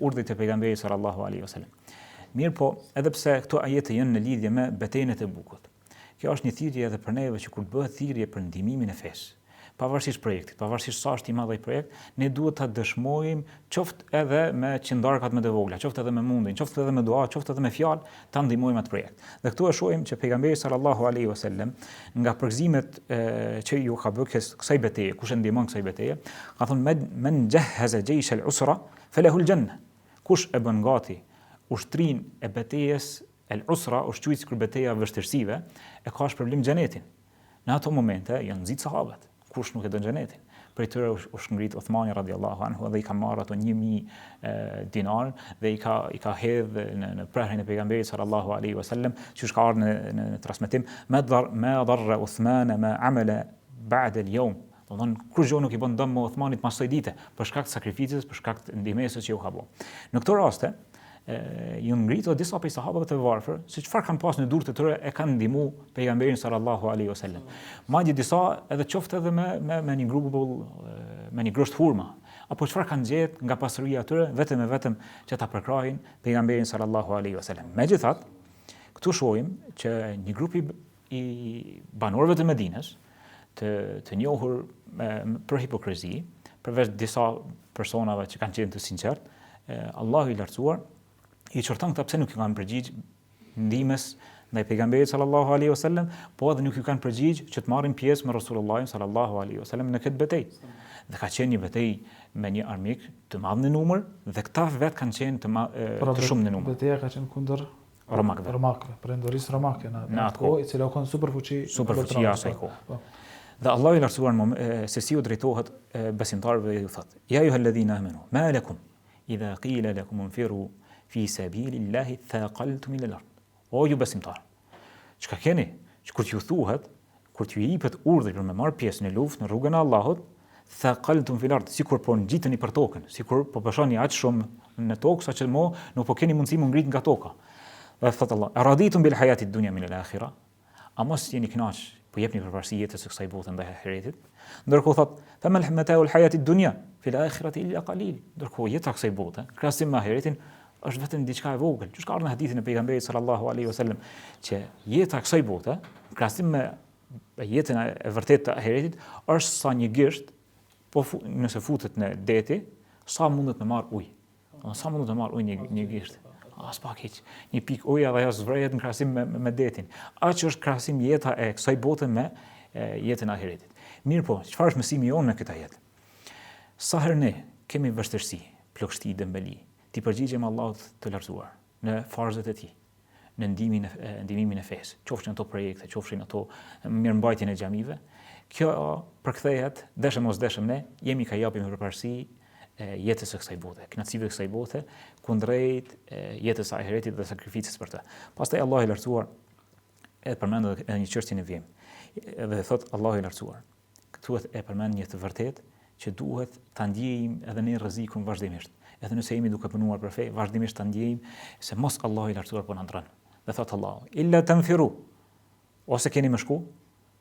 urdhrit të pejgamberit sallallahu alaihi wasallam. Mirëpo, edhe pse këto ajete janë në lidhje me betejën e Tebukut. Kjo është një thirrje edhe për neve që kur të bëhet thirrje për ndihmimin e fesë, pavarësisht projektit, pavarësisht sa është i madh ai projekt, ne duhet ta dëshmojmë qoftë edhe me qindarkat më të vogla, qoftë edhe me mundin, qoftë edhe me dua, qoftë edhe me fjalë, ta ndihmojmë atë projekt. Dhe këtu e shohim që pejgamberi sallallahu alaihi wasallam nga përgëzimet që ju ka bërë kësaj beteje, kush e ndihmon kësaj beteje, ka thënë men jahhaza jaysh al-usra falahu al-janna. Kush e bën gati ushtrinë e betejës el-usra, është quajtur sikur beteja e vështirësive, e ka shpërblim xhenetin. Në ato momente janë nxit sahabët, kush nuk e don xhenetin. Prej tyre është ngrit Uthmani radiallahu anhu dhe i ka marrë ato 1000 dinar dhe i ka i ka hedh në në prehrin e pejgamberit sallallahu alaihi wasallam, qysh ka ardhur në në, në transmetim, ma dar ma darra Uthman ma amala ba'da al-yawm. Domethënë kurgjë nuk i bën dëm më Uthmanit pas asaj dite, për shkak të sakrificës, për shkak të ndihmesës që ju ka bërë. Në këto raste, janë ngritur edhe disa prej sahabëve të varfër, se çfarë kanë pas në durë të tyre e kanë ndihmu pejgamberin sallallahu alaihi wasallam. Madje disa edhe qoftë edhe me me me një grumbull me një grusht hurma, apo çfarë kanë gjetë nga pasuria e tyre vetëm e vetëm që ta përkrahin pejgamberin sallallahu alaihi wasallam. Megjithatë, këtu shohim që një grup i, i banorëve të Medinës, të të njohur me, për hipokrizi, përveç disa personave që kanë qenë të sinqertë, Allahu i lartësuar i qorton këta pse nuk ju kanë përgjigj ndihmës ndaj pejgamberit sallallahu alaihi wasallam, po edhe nuk ju kanë përgjigj që të marrin pjesë me Rasulullahin sallallahu alaihi wasallam në këtë betejë. Dhe ka qenë një betejë me një armik të madh në numër dhe këta vetë kanë qenë të, ma, pra, të shumë në numër. Beteja ka qenë kundër romakëve. Romakëve, perandorisë romake në, në atë kohë, e cila u kon superfuqi superfuqi asaj kohe. Po. Dhe Allahu i lartësuar se si u drejtohet besimtarëve ju thotë: Ja ejjuhalladhina amanu, ma lakum idha qila lakum infiru fi sabilillahi thaqaltum ila al-ard. O ju besimtarë, çka keni? Që kur t'ju thuhet, kur t'ju jepet urdhri për me marrë pjesë në luftë në rrugën e Allahut, thaqaltum fil ard, sikur po ngjiteni për tokën, sikur po peshoni aq shumë në tokë saqë mo nuk po keni mundësi mu ngrit nga toka. Dhe thotë Allah, raditum bil hayati dunya min al akhirah. A mos jeni kënaq, po jepni përparësi jetës së kësaj bote ndaj ahiretit? Ndërkohë thot, fa mal mata'u al hayati dunya fil akhirati illa qalil. Ndërkohë jeta e kësaj bote, krahasim me ahiretin, është vetëm diçka e vogël. Qysh ka ardhur në hadithin e pejgamberit sallallahu alaihi wasallam që jeta e kësaj bote, krahasim me jetën e vërtetë të ahiretit, është sa një gisht, po fu, nëse futet në deti, sa mundet me marr ujë. Do sa mundet me marr ujë një një gisht. Aspak hiç. Një pikë ujë edhe ajo s'vrehet në krahasim me, me, me detin. Aq është krahasim jeta e kësaj bote me e, jetën e ahiretit. Mirëpo, çfarë është mësimi jonë në këtë ajet? Sa herë ne kemi vështirësi, plogështi, dembeli, t'i përgjigjemi Allahut të Lartësuar në farzet e Tij, në ndihmin e ndihmimin e fesë, qofshin ato projekte, qofshin ato mirëmbajtjen e xhamive, kjo përkthehet, deshëm mos deshëm ne, jemi ka japim përparësi jetës së kësaj bote, kënaqësive të kësaj bote, kundrejt jetës së ahiretit dhe sakrificës për të. Pastaj Allahu i Lartësuar e përmend edhe një çështje në vijim. Dhe thot Allahu i Lartësuar, Këtu e përmend një të vërtetë që duhet ta ndjejmë edhe ne rrezikun vazhdimisht. Edhe nëse jemi duke punuar për fe, vazhdimisht ta ndjejmë se mos Allahu i lartësuar po na ndrron. Dhe thot Allahu, illa tanfiru. Ose keni me shku,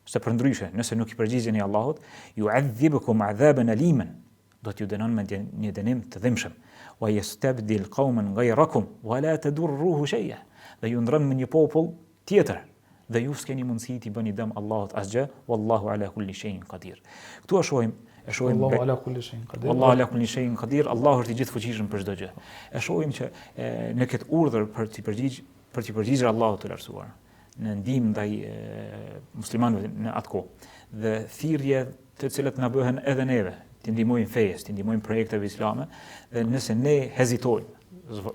se përndryshe, nëse nuk i përgjigjeni Allahut, ju'adhibkum adhaban aliman, do t'ju dënon me një dënim të dhimbshëm. Wa yastabdil qauman ghayrakum wa la tadurruhu shay'a. Dhe ju ndrron me një popull tjetër, dhe ju s'keni mundësi t'i bëni dëm Allahut asgjë, wallahu ala kulli shay'in qadir. Këtu e shohim, e shohim Allahu ala kulli shay'in qadir. Allahu ala kulli shay'in qadir, Allahu është i gjithëfuqishëm për çdo gjë. E shohim që e, në këtë urdhër për t'i përgjigj për t'i përgjigjur Allahut të lartësuar në ndihmë ndaj muslimanëve në atë kohë dhe thirrje të cilat na bëhen edhe neve, t'i ndihmojmë fesë, t'i ndihmojmë projekteve islame dhe nëse ne hezitojmë,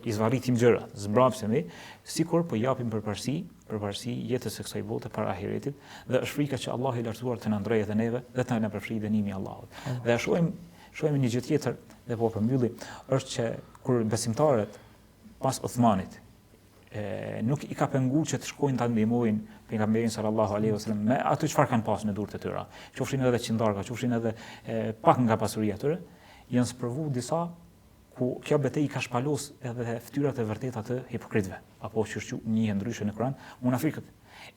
i zvarritim gjërat, zmbrapsemi, sikur po japim përparësi, përparësi jetës së kësaj bote para ahiretit dhe është frika që Allahu i lartësuar të na ndrojë edhe neve dhe të na përfshijë dënimi i Allahut. Dhe e shohim shohim një gjë tjetër dhe po përmbylli, është që kur besimtarët. pas Uthmanit, e, nuk i ka pengu që të shkojnë ta ndihmojnë pejgamberin sallallahu alaihi wasallam me ato çfarë kanë pas në durë të tyre, qofshin edhe qindarka, qofshin edhe e, pak nga pasuria e tyre, janë sprovu disa ku kjo betejë i ka shpalos edhe fytyrat e vërteta të hipokritëve, apo qysh njihen ndryshe në Kur'an, munafikët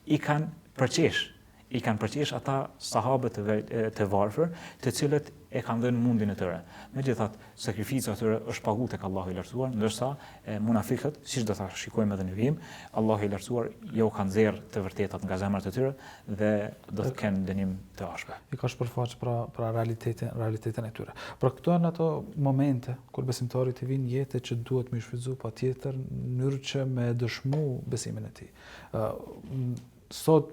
i kanë përqesh i kanë përqesh ata sahabë të, të varfër, të cilët e kanë dhënë mundin e tyre. Megjithatë, sakrifica e tyre është pagu tek Allahu i Lartësuar, ndërsa e, munafikët, siç do ta shikojmë edhe në vijim, Allahu i Lartësuar jau ka nxjerr të vërtetat nga zemrat e tyre dhe do të kenë dënim të ashpër. I ka shpërfaq pra pra realitetin realitetin e tyre. Pra këto janë ato momente kur besimtarit i vijnë n'jetë që duhet me shfrytzu patjetër në mënyrë që me dëshmu besimin e tij. Ë Sot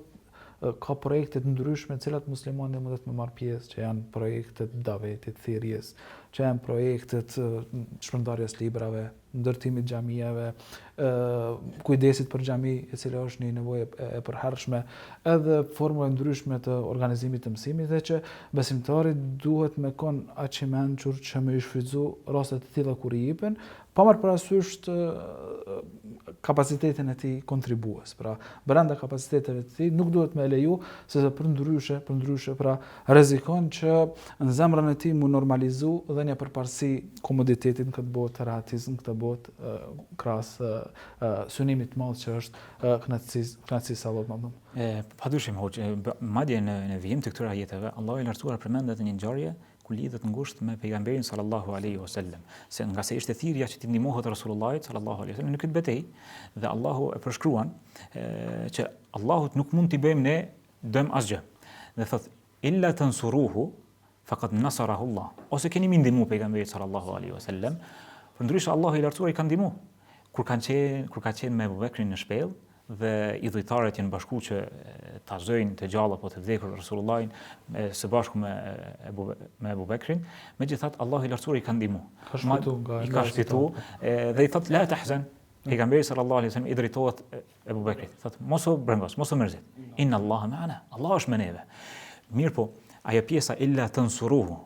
ka projekte të ndryshme të cilat muslimani mundet me marrë pjesë, që janë projekte të davetit, thirrjes, që janë projekte të shpërndarjes librave, ndërtimit xhamiave, ë kujdesit për xhami, e cila është një nevojë e përhershme, edhe forma e ndryshme të organizimit të mësimit dhe që besimtari duhet me kon aq i mençur që me i shfrytzu rastet e tilla kur i jepen, Pa marrë parasysh të kapacitetin e tij kontribues. Pra, brenda kapaciteteve të tij nuk duhet me leju, sepse përndryshe, përndryshe, pra rrezikon që në zemrën e tij mu normalizu dhe një përparësi komoditetit në këtë botë, rahatisë në këtë botë, krahas synimit të madh që është kënaqësisë, kënaqësisë së Allahut madhëruar. E, pa dyshim hoxhë, madje në në vijim të këtyre ajeteve, Allahu i lartësuar përmend edhe një ngjarje ku lidhet ngushtë me pejgamberin sallallahu alaihi wasallam, se ngase ishte thirrja që t'i ndihmohet Resulullahit sallallahu alaihi wasallam në këtë betejë dhe Allahu e përshkruan e, që Allahut nuk mund t'i bëjmë ne dëm asgjë. Dhe thot illa tansuruhu faqad nasarahu Allah. Ose keni me i ndihmu pejgamberit sallallahu alaihi wasallam, përndryshe Allahu i lartësuar i ka ndihmu. Kur kanë qenë, kur ka qenë me Abu Bekrin në shpellë, dhe idhujtarët janë bashku që ta zëjnë të gjallë apo të vdekur Resulullahin së bashku me Ebu, me Ebu Bekrin, megjithatë Allahu i lartësuar i ka ndihmu. Ka shpëtu nga i ka shpëtu dhe i thot la tahzan. Pejgamberi sallallahu alaihi wasallam i drejtohet Ebu Bekrit, thot mos u brengos, mos u mërzit. Inna Allaha ma'ana. Allahu është me neve. Mirëpo, ajo pjesa illa tansuruhu,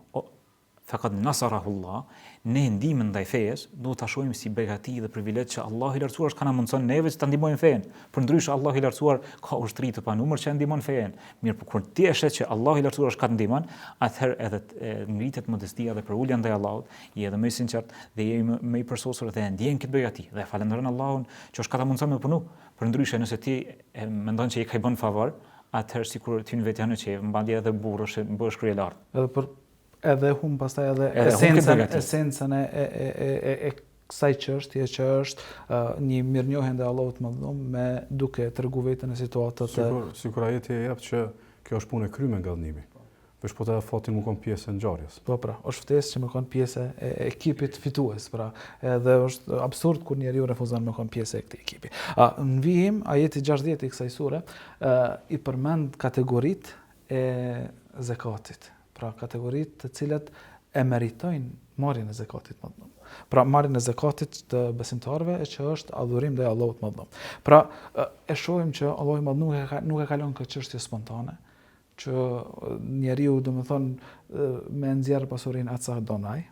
Fekad nasarahu Allah, ne ndihmën ndaj fesë duhet ta shohim si begati dhe privilegj që Allahu i Lartësuar është ka na mundëson neve që ta ndihmojmë fenë. Përndryshe Allahu i Lartësuar ka ushtri të panumër që e ndihmon fenë. Mirëpo kur ti e sheh që Allahu i Lartësuar është ka të ndihmon, atëherë edhe ngritet modestia dhe përulja ndaj Allahut, je edhe më i sinqert dhe je më, më i përsosur dhe e ndjen këtë begati dhe e falënderon Allahun që është ka ta mundëson me punu. Përndryshe nëse ti e mendon që je ka i bën favor, atëherë sikur ty në vetja në qejf, madje edhe burrësh, bëhesh kryelartë. Edhe për edhe humb pastaj edhe, edhe esencën esencën e e e e e, e kësaj çështje që është uh, një mirënjohje ndaj Allahut të Madhëruar me duke tregu veten në situata të sikur sikur ajeti e jep që kjo është punë e kryme ngadhnimi. Veç po ta jep fatin me kon pjesë e ngjarjes. Po pra, është ftesë që me kon pjesë e ekipit fitues, pra, edhe është absurd kur njeriu refuzon me kon pjesë e këtij ekipi. A në vijim ajeti 60 i kësaj sure, ë i përmend kategoritë e zekatit, pra kategoritë të cilat e meritojnë marrjen e zekatit të madhëruar. Pra marrjen e zekatit të besimtarëve e që është adhurim ndaj Allahut të madhëruar. Pra e shohim që Allahu i madhëruar nuk e ka nuk e ka lënë këtë çështje spontane, që njeriu domethënë me nxjerr pasurinë atë sa don ai,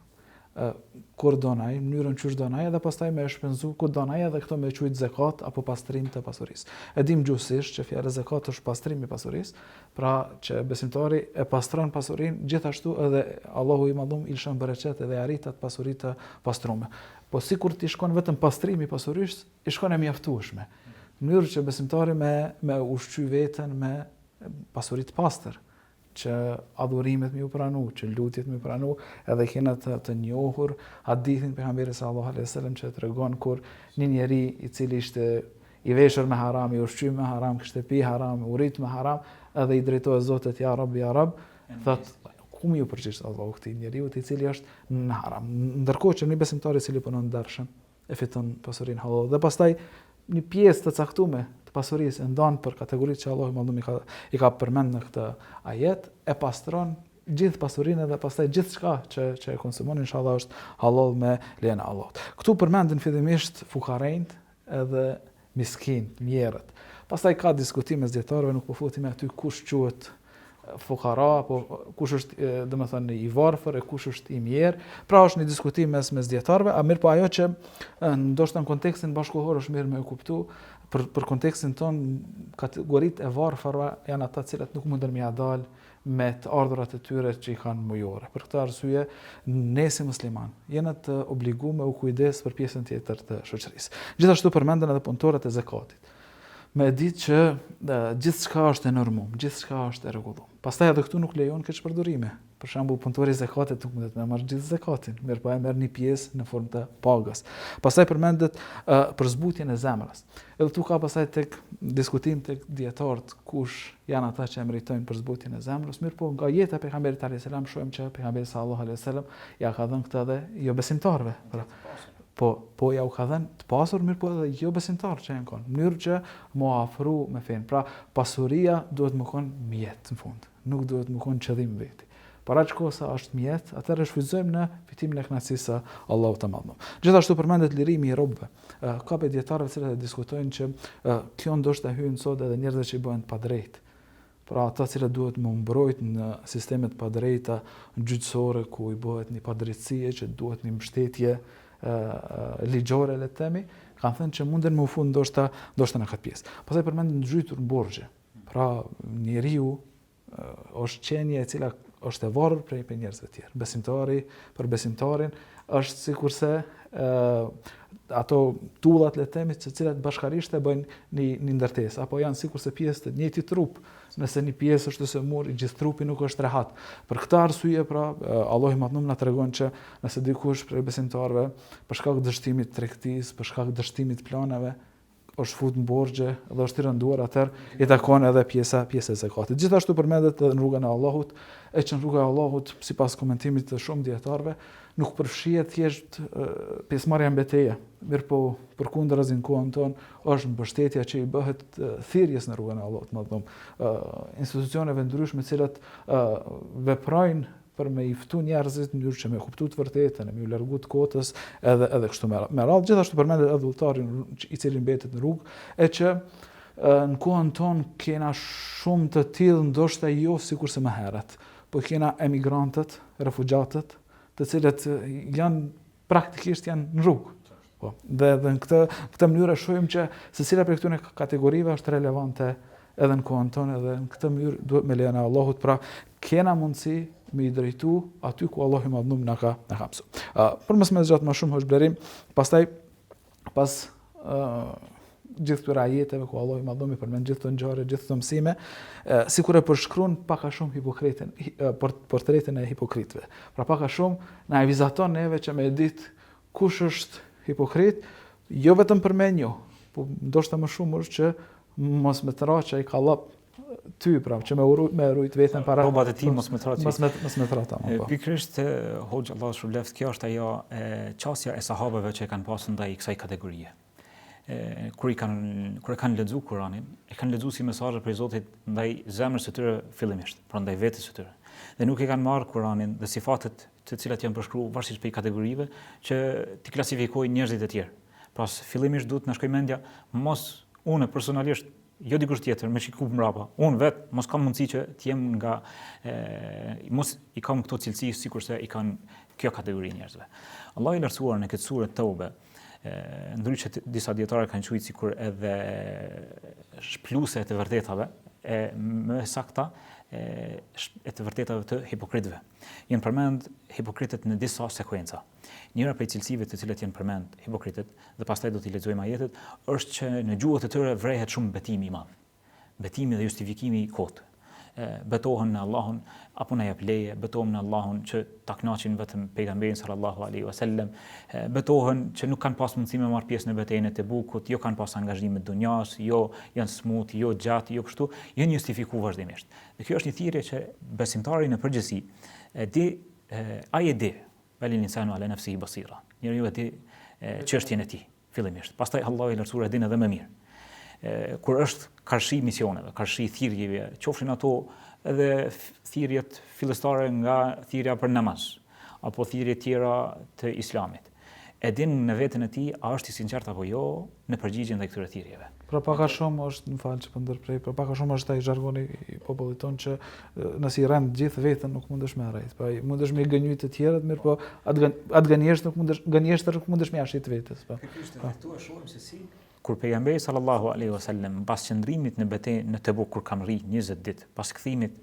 kur don ai, mënyrën qysh don ai edhe pastaj me e shpenzu ku don ai edhe këto me e quajt zekat apo pastrim të pasurisë. E dim gjuhësisht që fjala zekat është pastrim i pasurisë, pra që besimtari e pastron pasurinë, gjithashtu edhe Allahu i madhum i lëshon bereqet edhe e rrit atë pasuri të pastrume. Po sikur t'i shkon vetëm pastrimi i pasurisë, i shkon e mjaftueshme. Në mënyrë që besimtari me me ushqy veten me pasuri të pastër që adhurimet me ju pranu, që lutjet me ju pranu, edhe kena të, të njohur hadithin pejgamberit sallallahu alaihi wasallam që tregon kur një njeri i cili ishte i veshur me haram, i ushqyer me haram, kishte pi haram, u rrit me haram, edhe i drejtohet Zotit ja Rab, ja Rab, thot ku me ju përgjigj Allahu këtij njeriu i cili është në haram. Ndërkohë që një besimtar i cili punon ndershëm, e fiton pasurinë hallall. Dhe pastaj një pjesë të caktume të pasurisë e ndan për kategoritë që Allahu i madhëruar i ka i ka përmend në këtë ajet, e pastron gjithë pasurinë dhe pastaj gjithçka që që e konsumon inshallah është hallall me lejen e Allahut. Këtu përmendin fillimisht fukarenjt edhe miskinët, mjerët. Pastaj ka diskutime mes dijetarëve, nuk po futemi aty kush quhet. Fukara apo kush është domethënë i varfër e kush është i mjerë. Pra është një diskutim mes mes dijetarëve, a mirëpo ajo që ndoshta në kontekstin bashkëkohor është mirë me e kuptu, për për kontekstin tonë kategoritë e varfërve janë ata të cilët nuk munden me ia dal me të ardhurat e tyre që i kanë mujore. Për këtë arsye, ne si musliman jena të obliguar me u kujdes për pjesën tjetër të shoqërisë. Gjithashtu përmenden edhe punëtorët e zekatit. Me e ditë që gjithçka është e normum, gjithçka është e rregullum. Pastaj edhe këtu nuk lejohen keqpërdorime. Për shembull, punëtori i zekatit nuk mundet me marrë gjithë zekatin, mirëpo e merr një pjesë në formë të pagës. Pastaj përmendet uh, për zbutjen e zemrës. Edhe këtu ka pastaj tek diskutim tek dijetarët kush janë ata që e meritojnë për zbutjen e zemrës, mirëpo nga jeta e pejgamberit alayhis salam shohim që pejgamberi sallallahu alaihi wasallam ja ka dhënë këtë edhe jobesimtarëve. Pra, Po, po ja u ka dhënë të pasur, mirëpo edhe jobesimtarë që janë konë, në mënyrë që m'u afru me fenë. Pra, pasuria duhet me konë mjet në fund, nuk duhet me konë qëllim veti. Për aq kohë sa është mjet, atëherë e shfrytëzojmë në fitimin e kënaqësisë së Allahut të Madhëruar. Gjithashtu përmendet lirimi i robëve. Ka prej dijetarëve të cilët e diskutojnë që kjo ndoshta hyn sot edhe njerëzve që i bëhen të padrejtë. Pra ata të cilët duhet me u mbrojt në sisteme të padrejta gjyqësore ku i bëhet një padrejtësie që duhet një mbështetje ligjore le të themi, kanë thënë që munden me u fut ndoshta ndoshta në këtë pjesë. Pastaj përmenden zhytur në borxhe. Pra njeriu është qenie e cila është e varur prej prej njerëzve të tjerë. Besimtari për besimtarin është sikurse ë ato tullat le të themi të cilat bashkarisht e bëjnë një një ndërtesë apo janë sikurse pjesë të njëjtit trup. Nëse një pjesë është e sëmurë, i gjithë trupi nuk është rehat. Për këtë arsye pra Allahu i Madhëruar na tregon që nëse dikush prej besimtarëve për shkak të dështimit të tregtisë, për shkak të dështimit të planeve, është fut në borxhe dhe është i rënduar atëherë i takon edhe pjesa pjesa e zekatit. Gjithashtu përmendet edhe në rrugën e Allahut, e që në rrugën e Allahut sipas komentimit të shumë dijetarëve nuk përfshihet thjesht pjesëmarrja në betejë, mirëpo përkundrazi në kohën tonë është mbështetja që i bëhet thirrjes në rrugën e Allahut, domethënë, institucioneve ndryshme të cilat veprojnë për me i ftu njerëzit në mënyrë që me kuptu të vërtetën, me ju largu të kotës, edhe edhe kështu me me radhë. Gjithashtu përmendet edhe udhëtari i cili mbetet në rrugë, e që në kohën tonë kena shumë të tillë, ndoshta jo sikurse më herët, po kena emigrantët, refugjatët, të cilët janë praktikisht janë në rrugë. Po, dhe dhe në këtë këtë mënyrë e shohim që secila prej këtyre kategorive është relevante edhe në kohën tonë edhe në këtë mënyrë duhet me lejen e Allahut, pra kena mundësi me i drejtu aty ku Allahu i Madhnum na ka na ka mësu. Uh, për mos me zgjat më shumë hoxhë Blerim, pastaj pas uh, gjithë këtyre ajeteve ku Allahu i Madhëruar i përmend gjithë këto ngjarje, gjithë këto mësime, sikur e përshkruan pak a shumë hipokritin, portretin e hipokritëve. Pra pak a shumë na e vizaton neve që me ditë kush është hipokrit, jo vetëm për me njoh, po ndoshta më shumë është që mos me të ra qaj kallëp ty pra që me uru, me rujt veten para rrobat e tij mos me tra mos me mos me tra tamam po. Pikërisht hoxhë Allahu shpërbleft kjo është ajo e qasja e sahabeve që e kanë pasur ndaj kësaj kategorie. E, kur i kanë kur e kanë lexuar Kuranin, e kanë lexuar si mesazhe prej Zotit ndaj zemrës së tyre fillimisht, pra ndaj vetes së tyre. Dhe nuk e kanë marrë Kuranin dhe sifatet të cilat janë përshkruar varësisht prej kategorive që t'i klasifikojnë njerëzit e tjerë. Pra fillimisht duhet të na shkojë mendja mos unë personalisht jo dikush tjetër, me shiku mbrapa. Unë vet mos kam mundësi që të jem nga e, mos i kam këto cilësi sikurse i kanë kjo kategori njerëzve. Allahu i lartësuar në këtë sure Teube, ndryshe disa dijetarë kanë quajtur sikur edhe shpluse e të vërtetave, e më sakta e, e të vërtetave të hipokritëve. Janë përmend hipokritët në disa sekuenca. Njëra prej cilësive të cilat janë përmend hipokritët, dhe pastaj do t'i lexojmë ajetet, është që në gjuhët e tyre vrehet shumë betimi i madh. Betimi dhe justifikimi i kotë. Betohen në Allahun apo na jep leje, betohen në Allahun që ta kënaqin vetëm pejgamberin sallallahu alaihi wasallam, betohen që nuk kanë pas mundësi me marr pjesë në betejën e Tebukut, jo kanë pas angazhime të dunjas, jo janë smut, jo gjatë, jo kështu, janë justifiku vazhdimisht. Dhe kjo është një thirrje që besimtari në përgjithësi e di, ai e di Belil insanu ala nafsihi basira. Njeriu e di çështjen e tij fillimisht. Pastaj Allahu i lartësuar e din edhe më mirë. Kur është karshi misioneve, karshi thirrjeve, qofshin ato edhe thirrjet fillestare nga thirrja për namaz apo thirrje tjera të islamit. E din në veten e tij a është i sinqert apo jo në përgjigje ndaj këtyre thirrjeve. Pra pak a shumë është, më fal që po ndërprej, pra pak a shumë është ai zhargoni i popullit tonë që nëse i rren gjithë veten nuk mundesh me rrejt. Pra mundesh me gënjy të tjerët, mirëpo atë atë gënjeshtër nuk mundesh gënjeshtër nuk mundesh me ia shit vetes, po. Pikërisht po. këtu e shohim se si kur pejgamberi sallallahu alaihi wasallam mbas qëndrimit në betejë në Tebuk kur ka mrri 20 ditë, pas kthimit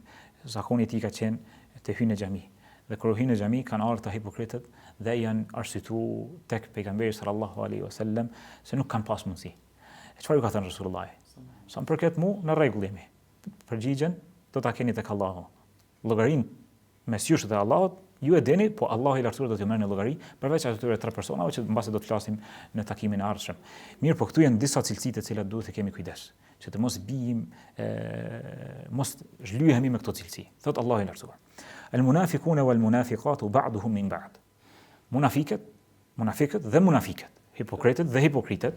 zakoni i tij ka qenë të hyjë në xhami. Dhe kur hyjnë në xhami kanë ardhur këta hipokritët dhe janë arsyetu tek pejgamberi sallallahu alaihi wasallam se nuk kanë pas mundësi. E çfarë ju ka thënë Resulullah? Sa më përket mu, në rregull jemi. Përgjigjen do ta keni tek Allahu. Llogarinë mes jush dhe Allahut, ju e dini, po Allahu i lartësuar do t'ju merr në llogari, përveç atyre tre personave që mbase do të flasim në takimin e ardhshëm. Mirëpo këtu janë disa cilësi të cilat duhet të kemi kujdes, që të mos bijim e mos zhlyhemi me këto cilësi. Thot Allahu i lartësuar. El munafiquna wal munafiqatu ba'duhum min ba'd. Munafikët, munafikët dhe munafiket, hipokritët dhe hipokritet,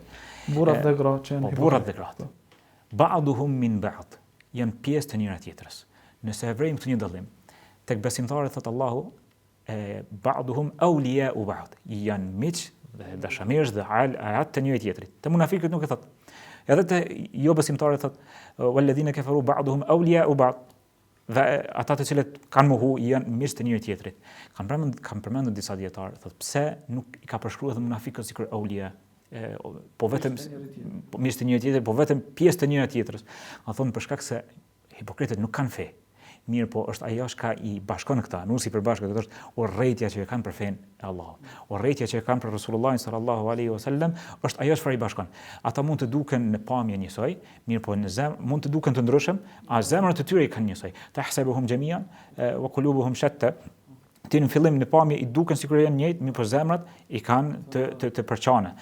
burrat dhe gratë që janë po, burrat dhe gratë. Po. Ba'duhum min ba'd janë pjesë të njëra tjetrës. Nëse e vrejmë këtu një dallim, tek besimtarët thot Allahu e ba'duhum awliya'u ba'd, janë miq dhe dashamirës dhe aleat të njëri tjetrit. Te munafikët nuk e thot. Edhe te jo besimtarët thot walladhina kafaru ba'duhum awliya'u ba'd. Dhe ata të cilët kanë mohu janë miq të njëri tjetrit. Kanë përmend kanë përmendur disa dietar, thotë pse nuk i ka përshkruar edhe munafikët sikur aulia, e, po vetëm po miq të njëri tjetrit, po vetëm pjesë të njëra tjetrës. A thonë për shkak se hipokritët nuk kanë fe. Mirëpo është ajo çka i bashkon këta, nusi i përbashkët është urrejtja që e kanë për fenë e Allahut. Urrejtja që e kanë për Resulullahin sallallahu alaihi wasallam është ajo çfarë i bashkon. Ata mund të duken në pamje njësoj, Mirëpo në zemër mund të duken të ndryshëm, a zemrat e tyre i kanë njësoj. Tahsabuhum jami'an wa qulubuhum shatta. Ti në fillim në pamje i duken sikur janë njëjtë, mirëpo zemrat i kanë të të të përçane.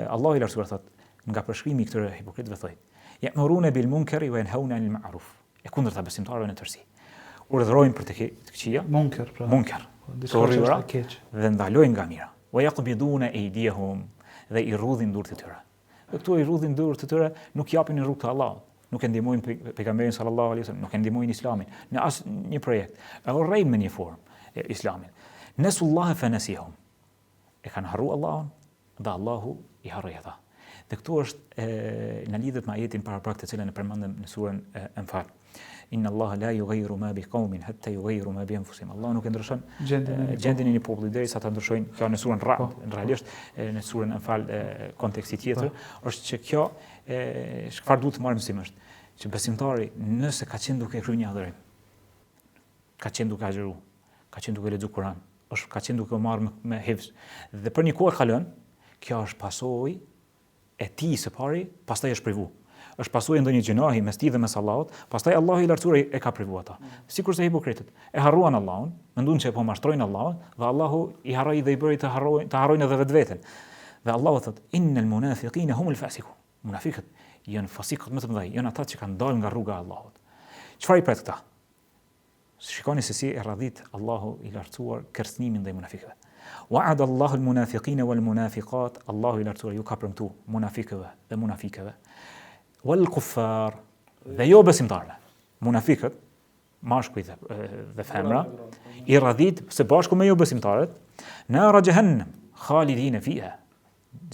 Allahu i lartësuar thot nga përshkrimi i këtyre hipokritëve thotë: "Ya'muruna bil munkari wa yanhauna 'anil ma'ruf." E kundërta besimtarëve në tërësi. Urdhërojnë për të këqija, munker, pra. Munker. Po, diçka që është e keq. Dhe ndalojnë nga mira. Wa yaqbiduna aydiyahum dhe i rrudhin duart e tyre. Dhe këtu i rrudhin duart e tyre, nuk japin në rrugë të Allahut, nuk e ndihmojnë pejgamberin sallallahu alaihi wasallam, nuk e ndihmojnë Islamin në asnjë projekt. E urrejnë me një formë Islamin. Nesullaha fa nasihum. E kanë harru Allahun dhe Allahu i harroi ata. Dhe këtu është e, në lidhet me ajetin paraprak të cilën e përmendëm në surën Enfal. Inna Allaha la yughayyiru ma bi qaumin hatta yughayyiru ma bi anfusihim. Allahu nuk e ndryshon gjendjen e një populli derisa ta ndryshojnë kjo në surën Ra'd, po. në realisht në surën Anfal konteksti tjetër po. është që kjo e çfarë duhet të marrim mësim është që besimtari nëse ka qenë duke kryer një adhurim, ka qenë duke agjëruar, ka qenë duke lexuar Kur'an, është ka qenë duke u marrë me, me hifz dhe për një kohë ka lënë, kjo është pasojë e tij së pari, pastaj është privu. Është pasojë e ndonjë gjynahi mes tij dhe mes Allahut, pastaj Allahu i lartësuar e ka privu ata. Sikurse hipokritët, e harruan Allahun, menduan që po mashtrojnë Allahun dhe Allahu i harroi dhe i bëri të harrojnë, të harrojnë edhe vetveten. Dhe Allahu thotë: "Innal munafiqina humul fasiqun." Munafikët janë fasikët më të mëdhenj, janë ata që kanë dalë nga rruga e Allahut. Çfarë i pret këta? Shikoni se si e radhit Allahu i lartësuar kërcënimin ndaj munafikëve. Wa'ada Allahu al-munafiqina wal munafiqat, Allahu i lartësuar ju ka premtu munafikëve dhe munafikeve. Wal kuffar dhe jo besimtarëve. Munafikët, mashkuj dhe, dhe femra, i radhit së bashku me jo besimtarët, nara xhehennem, khalidine fiha,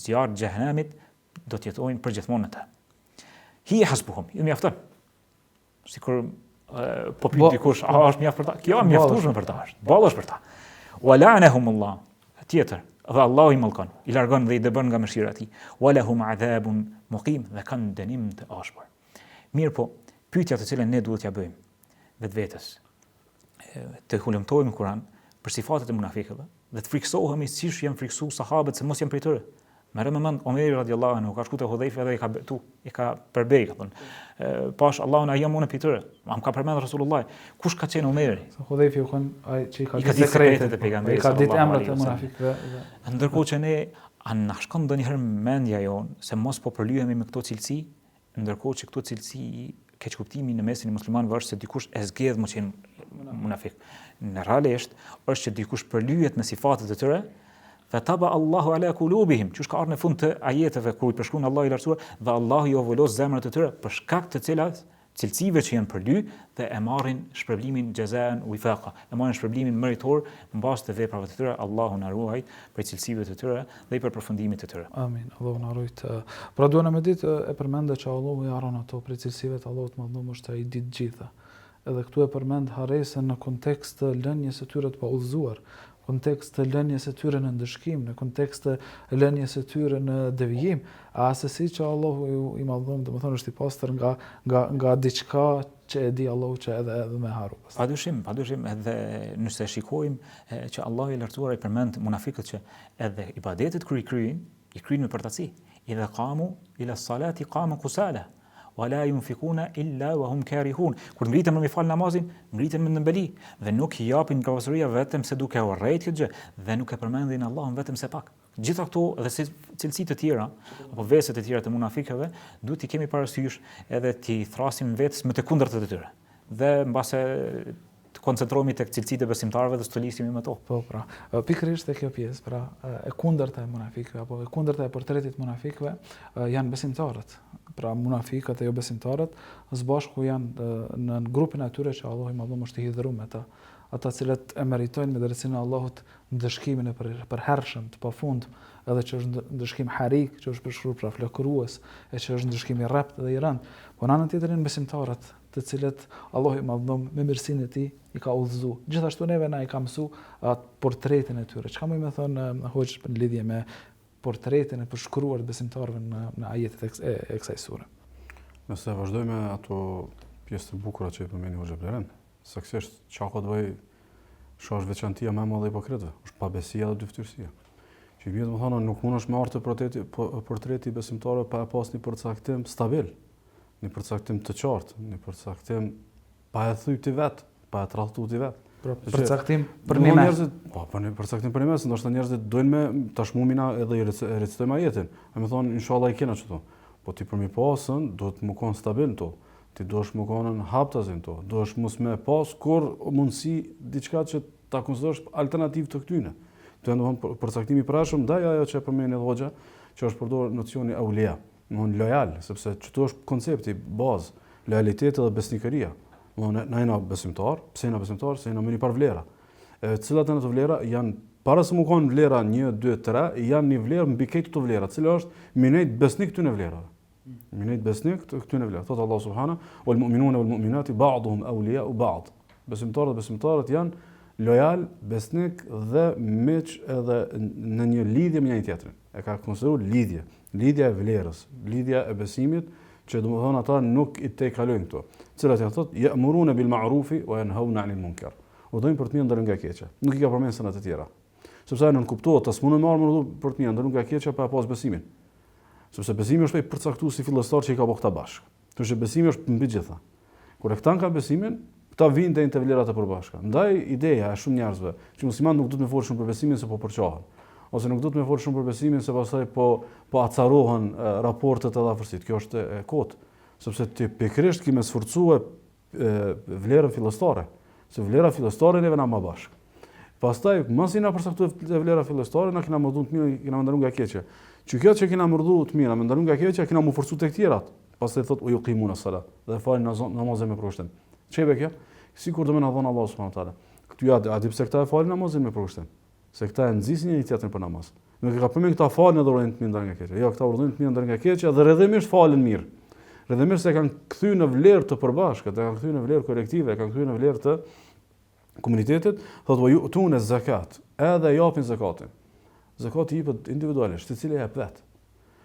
zjarr xhehenemit do të jetojnë përgjithmonë në të. Hije hasbuhum, ju mjafton. Sikur po pyet dikush, a është mjaft për ta? Kjo është mjaftueshme për ta, është. Boll është për ta. Wa la'anahum Allah. Tjetër, dhe Allahu i mallkon, i largon dhe i dëbon nga mëshira e tij. Wa lahum adhabun muqim dhe kanë dënim të ashpër. Mirëpo, pyetja të cilën ne duhet t'ia bëjmë vetvetes, të hulumtojmë Kur'an për sifatet e munafikëve dhe të frikësohemi siç janë frikësu sahabët se mos janë prej tyre. Merre me mend Omeri radiallahu anhu ka shku te Hudhejfe dhe i ka betu, i ka përbe, ka thënë, pash Allahun a jam unë prej tyre. A më ka përmend Rasulullah. Kush ka qenë Omeri? Se Hudhejfi u kon ai që i ka ditë sekretet e pejgamberit. I ka ditë emrat e munafikëve. Ndërkohë që ne a na shkon ndonjëherë mendja jonë se mos po përlyhemi me këto cilësi, Ndërkohë që këto cilësi keqkuptimi në mesin e muslimanëve është se dikush e zgjedh me qenë munafik. Në realisht është që dikush përlyhet me sifatet e tyre, fa taba Allahu ala kulubihim, qysh ka ardhur në fund të ajeteve ku i përshkruan Allahu i lartësuar dhe Allahu i avullon zemrat e tyre për shkak të cilat. cilësive që janë përly dhe e marrin shpërblimin xhezaen wifaqa, e marrin shpërblimin meritor në bazë të veprave të tyre, Allahu na ruajt prej cilësive të tyre dhe prej përfundimit të tyre. Amin. Allahu na ruajt. Pra duhet me ditë e përmende që Allahu i harron ato prej cilësive të Allahut të Madhëruar është ai di të gjitha. Edhe këtu e përmend harresën në kontekst të lënies së tyre të paudhëzuar, kontekst të lënies së tyre në ndëshkim, në kontekst të lënies së tyre në devijim, a assesi që Allahu i Madhëruar, domethënë është i pastër nga nga nga diçka që e di Allahu që edhe edhe me harru. Pa dyshim, pa dyshim edhe nëse shikojmë që Allahu i Lartësuar i përmend munafikët që edhe ibadetet kur i kryejnë, i kryejnë me përtaci. Idha qamu ila salati qamu kusala. Wa la yunfikuna illa wa hum karihun. Kur ngriten për me fal namazin, ngriten me dembeli dhe nuk i japin nga pasuria vetëm se duke urrejt këtë gjë dhe nuk e përmendin Allahun vetëm se pak. Gjitha këto dhe si cilësi të tjera apo vese të tjera të munafikëve duhet t'i kemi parasysh edhe t'i thrasim vetes me të kundërtat e tyre. Dhe mbase të koncentrohemi tek cilësitë e besimtarëve dhe stolisemi me to. Po, pra, pikërisht te kjo pjesë, pra, e kundërta e munafikëve apo e kundërta e portretit të munafikëve janë besimtarët. Pra, munafikët e jobesimtarët së bashku janë në grupin e atyre që Allahu i Madhëruar është i hidhëruar me ta. Ata të cilët e meritojnë me drejtësinë e Allahut ndëshkimin e përhershëm, të pafund, edhe që është ndëshkim harik, që është përshkruar pra flakërues, e që është ndëshkim i rreptë dhe i rëndë. Po në anën tjetër janë besimtarët, të cilët Allahu i Madhëruar me mirësinë e Tij i ka udhëzu. Gjithashtu neve na i ka mësu atë portretin e tyre. Çka mund me thonë hoxhë në lidhje me portretin e përshkruar të besimtarëve në në ajetet e, e, e kësaj sure? Nëse vazhdojmë me ato pjesë të bukura që i përmendi hoxha Blerim, saktësisht çka ka të bëjë çka është veçantia më e madhe e hipokritëve, është pabesia dhe dyftyrësia. Që i bie domethënë nuk mundesh me ardhë te portreti, po, portreti i besimtarëve pa e pas një përcaktim stabil. Një përcaktim të qartë, një përcaktim pa e thy ti vet, pa e tradhtu ti vet. Pra, përcaktim për një njerëzit, po, për një përcaktim për një mes, ndoshta njerëzit dojnë me tash mumina edhe i recitojmë ajetin. E me thonë inshallah i kena qëto. Po ti për mi pasën, duhet me konë stabil në to. Ti duhesh me konë haptazi në to. Duhesh mos me pas kur mundësi diçka që ta konsiderosh alternativë të këtyne. Këtu janë domethënë përcaktimi i përhershëm, ndaj ajo që e përmendi edhe hoxha, që është përdorur nocioni eulia. Domethënë lojal, sepse qëtu është koncepti bazë, lojaliteti dhe besnikëria. Domethënë na jena besimtar, pse jena besimtar? Se jena me një par vlera. E cilat janë ato vlera? Janë para se me kanë vlera 1 2 3, janë një vlerë mbi krejt këto vlera, cila është me nejt besnik këtyne vlerave. Me nejt besnik këtyne vlerave. Thotë Allahu subhana, "Wal mu'minuna wal mu'minati ba'dhum awliya'u ba'd." Besimtarët dhe besimtaret janë lojal, besnik dhe miq edhe në një lidhje me njëri tjetrin. E ka konsideruar lidhje. Lidhja e vlerës, lidhja e besimit, që domethënë ata nuk i tejkalojnë këto. Cilat janë thotë, ya'muruna bil ma'rufi wa yanhauna 'anil munkar. Urdhërojnë për të mirë ndalojnë nga e keqja. Nuk i ka përmend senet e tjera. Sepse nënkuptohet, s'mund me ardhë me urdhëru për të mirë ndalojnë nga e keqja pa e pas besimin. Sepse besimi është ai përcaktuesi fillestar që i ka bërë këta bashkë. Kështu që besimi është mbi gjitha. Kur e këta kanë besimin, këta vijnë deri te vlerat e përbashkëta. Ndaj ideja e shumë njerëzve që muslimanët nuk duhet me fol shumë për besimin se po përçahen, ose nuk duhet me fol shumë për besimin se pastaj po po acarohen raportet edhe afërsitë. Kjo është e kotë, sepse ti pikërisht ki me sforcue vlerën fillestare, se vlera fillestare neve na ma bashkë. Pastaj, masi na përcaktu vlera fillestare, na kena me urdhnu të mirë, kena me ndalu nga e keqja. Që kjo që kena me urdhnu të mirë, me ndalu nga e keqja, kena mu forcu tek tjerat. Pastaj thot ue jukimune salat dhe falin namazin me përkushtim. Çe be kjo? Sikur do me na thonë Allahu subhanahu teala. Këtu ja, a di pse këta e falin namazin me përkushtim? Se këta e nxisin njëri tjetrin për namaz. Nuk e ka përmend këta falen edhe urdhërojnë të mirë ndalojnë nga e keqja. Jo, këta urdhërojnë të mirë ndalojnë nga e keqja dhe rrjedhimisht falen mirë. Rrjedhimisht se kanë kthy në vlerë të përbashkët, e kanë kthy në vlerë kolektive, e kanë kthy në vlerë të komunitetit, thotë ue jutune zekat, edhe japin zekatin. Zekati jepet individualisht, secili e jep vetë.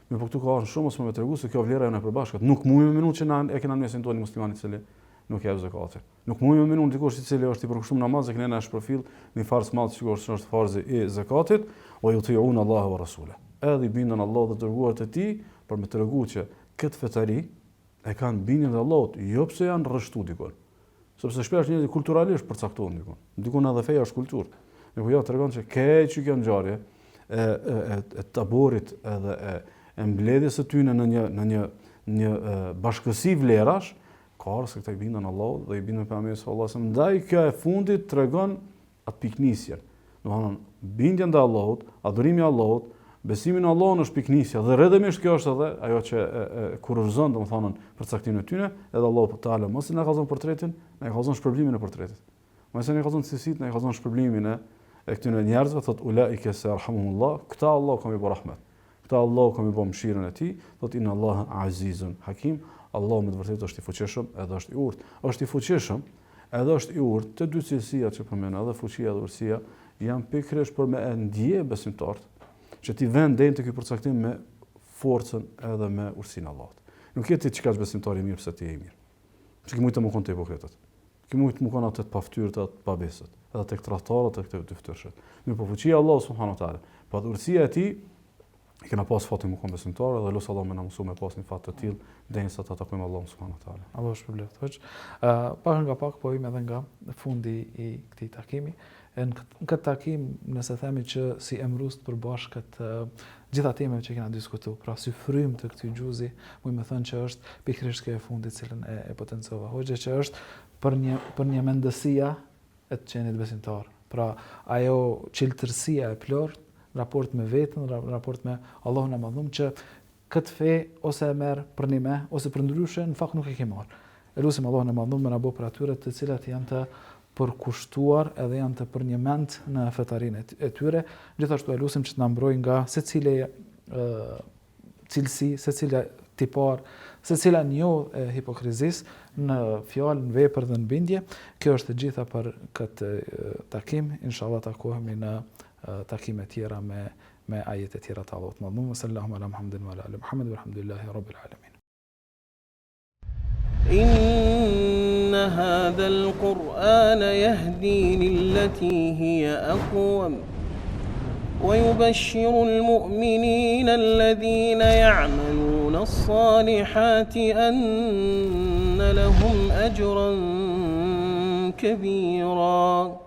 Mirëpo këtu ka ardhur shumë ose me tregu se kjo vlera jonë e përbashkët. Nuk mund me menu që na e kena në mesin tonë muslimani i cili nuk jep zekatin. Nuk mund me menu dikush i cili është i përkushtuar në namaz e kena na shpërfill një farz të madh sikur është farzi i zekatit, ue jutiune Allahe ue rasule. Edhe i binden Allahut dhe të dërguarit të tij për me tregu që këtë fetari e kanë bindjen ndaj Allahut, jo pse janë rreshtu dikun. Sepse shpesh njerëzit kulturalisht përcaktohen dikun. Dikun edhe feja është kulturë. Mirëpo jo tregon që krejt që kjo ngjarje e, e, e, e taborit edhe e, e mbledhjes së tyne në një, në një, një e, bashkësi vlerash, ka ardhur se këta i binden Allahut dhe i binden pejgamberit sallallahu alajhi wasallam. Ndaj kjo e fundit tregon atë pikënisjen. Domethënë bindja ndaj Allahut, adhurimi i Allahut, Besimi në Allahun është pikënisja dhe rrjedhimisht kjo është edhe ajo që e, e kurorëzon, domethënë, përcaktimin e tyre, edhe Allahu Teala masi na kallzon portretin, na e kallzon shpërblimin e portretit. Masi na kallzon cilësitë, na e kallzon shpërblimin e e këtyre njerëzve, thot ulaike seyarhamuhumullah, këta Allahu ka me i bo rahmet. Këta Allahu ka me i bo mëshirën e tij, thot inna Allaha azizun hakim, Allahu me të vërtetë është i fuqishëm edhe është i urtë. Është i fuqishëm edhe është i urtë, të dy cilësia që përmenda, edhe fuqia edhe urtësia, janë pikërisht për me e ndje besimtarët, që ti vjen deri te ky përcaktim me forcën edhe me urtësinë e Allahut. Nuk je ti çka është besimtar i mirë pse ti je i mirë. Që ki mujtë me konë te hipokritët. Ki mujtë me konë te të paftyrët edhe të pabesët, edhe tek tradhtarët tek të dyftyrshët. Mirëpo fuqia e Allahut subhanahu teala, po edhe urtësia e tij e kena pas fatin me kon besimtar edhe lus Allahun me na mësu me pas një fat të tillë derisa ta takojmë Allahun subhanahu teala. Allahu shpërbleftë hoxhë. Ë pak nga pak po vijmë edhe nga fundi i këtij takimi. E në këtë, në këtë takim, nëse themi që si emërues të përbashkët të gjitha temave që kena diskutu, pra si frymë të këtij xhuzi, muj me thënë që është pikërisht kjo e fundit cilën e, e potencova hoxhë, që është për një, për një mendësia e të qenit besimtar. Pra, ajo çiltërsia e plotë, në raport me veten, në raport me Allahun e Madhërum, që Këtë fe ose e merr përnime ose përndryshe në fakt nuk e ke marrë. E lusim Allahun e Madhërum me na bo prej atyre të cilat janë të përkushtuar edhe janë të përnjëmend në fetarinë e tyre, gjithashtu e lusim që të na mbrojë nga secila cilësi, secila tipar, secila njollë e hipokrizisë në fjalë, në vepër dhe në bindje. Kjo është e gjitha për këtë takim. Inshallah takohemi në takime tjera me me ajete tjera të Allahut të Madhërum. Sallallahu ala Muhammedin wa ala ali Muhammed walhamdulillahi rabbil alamin. إن هذا القرآن يهدي للتي هي أقوم ويبشر المؤمنين الذين يعملون الصالحات أن لهم أجرا كبيرا.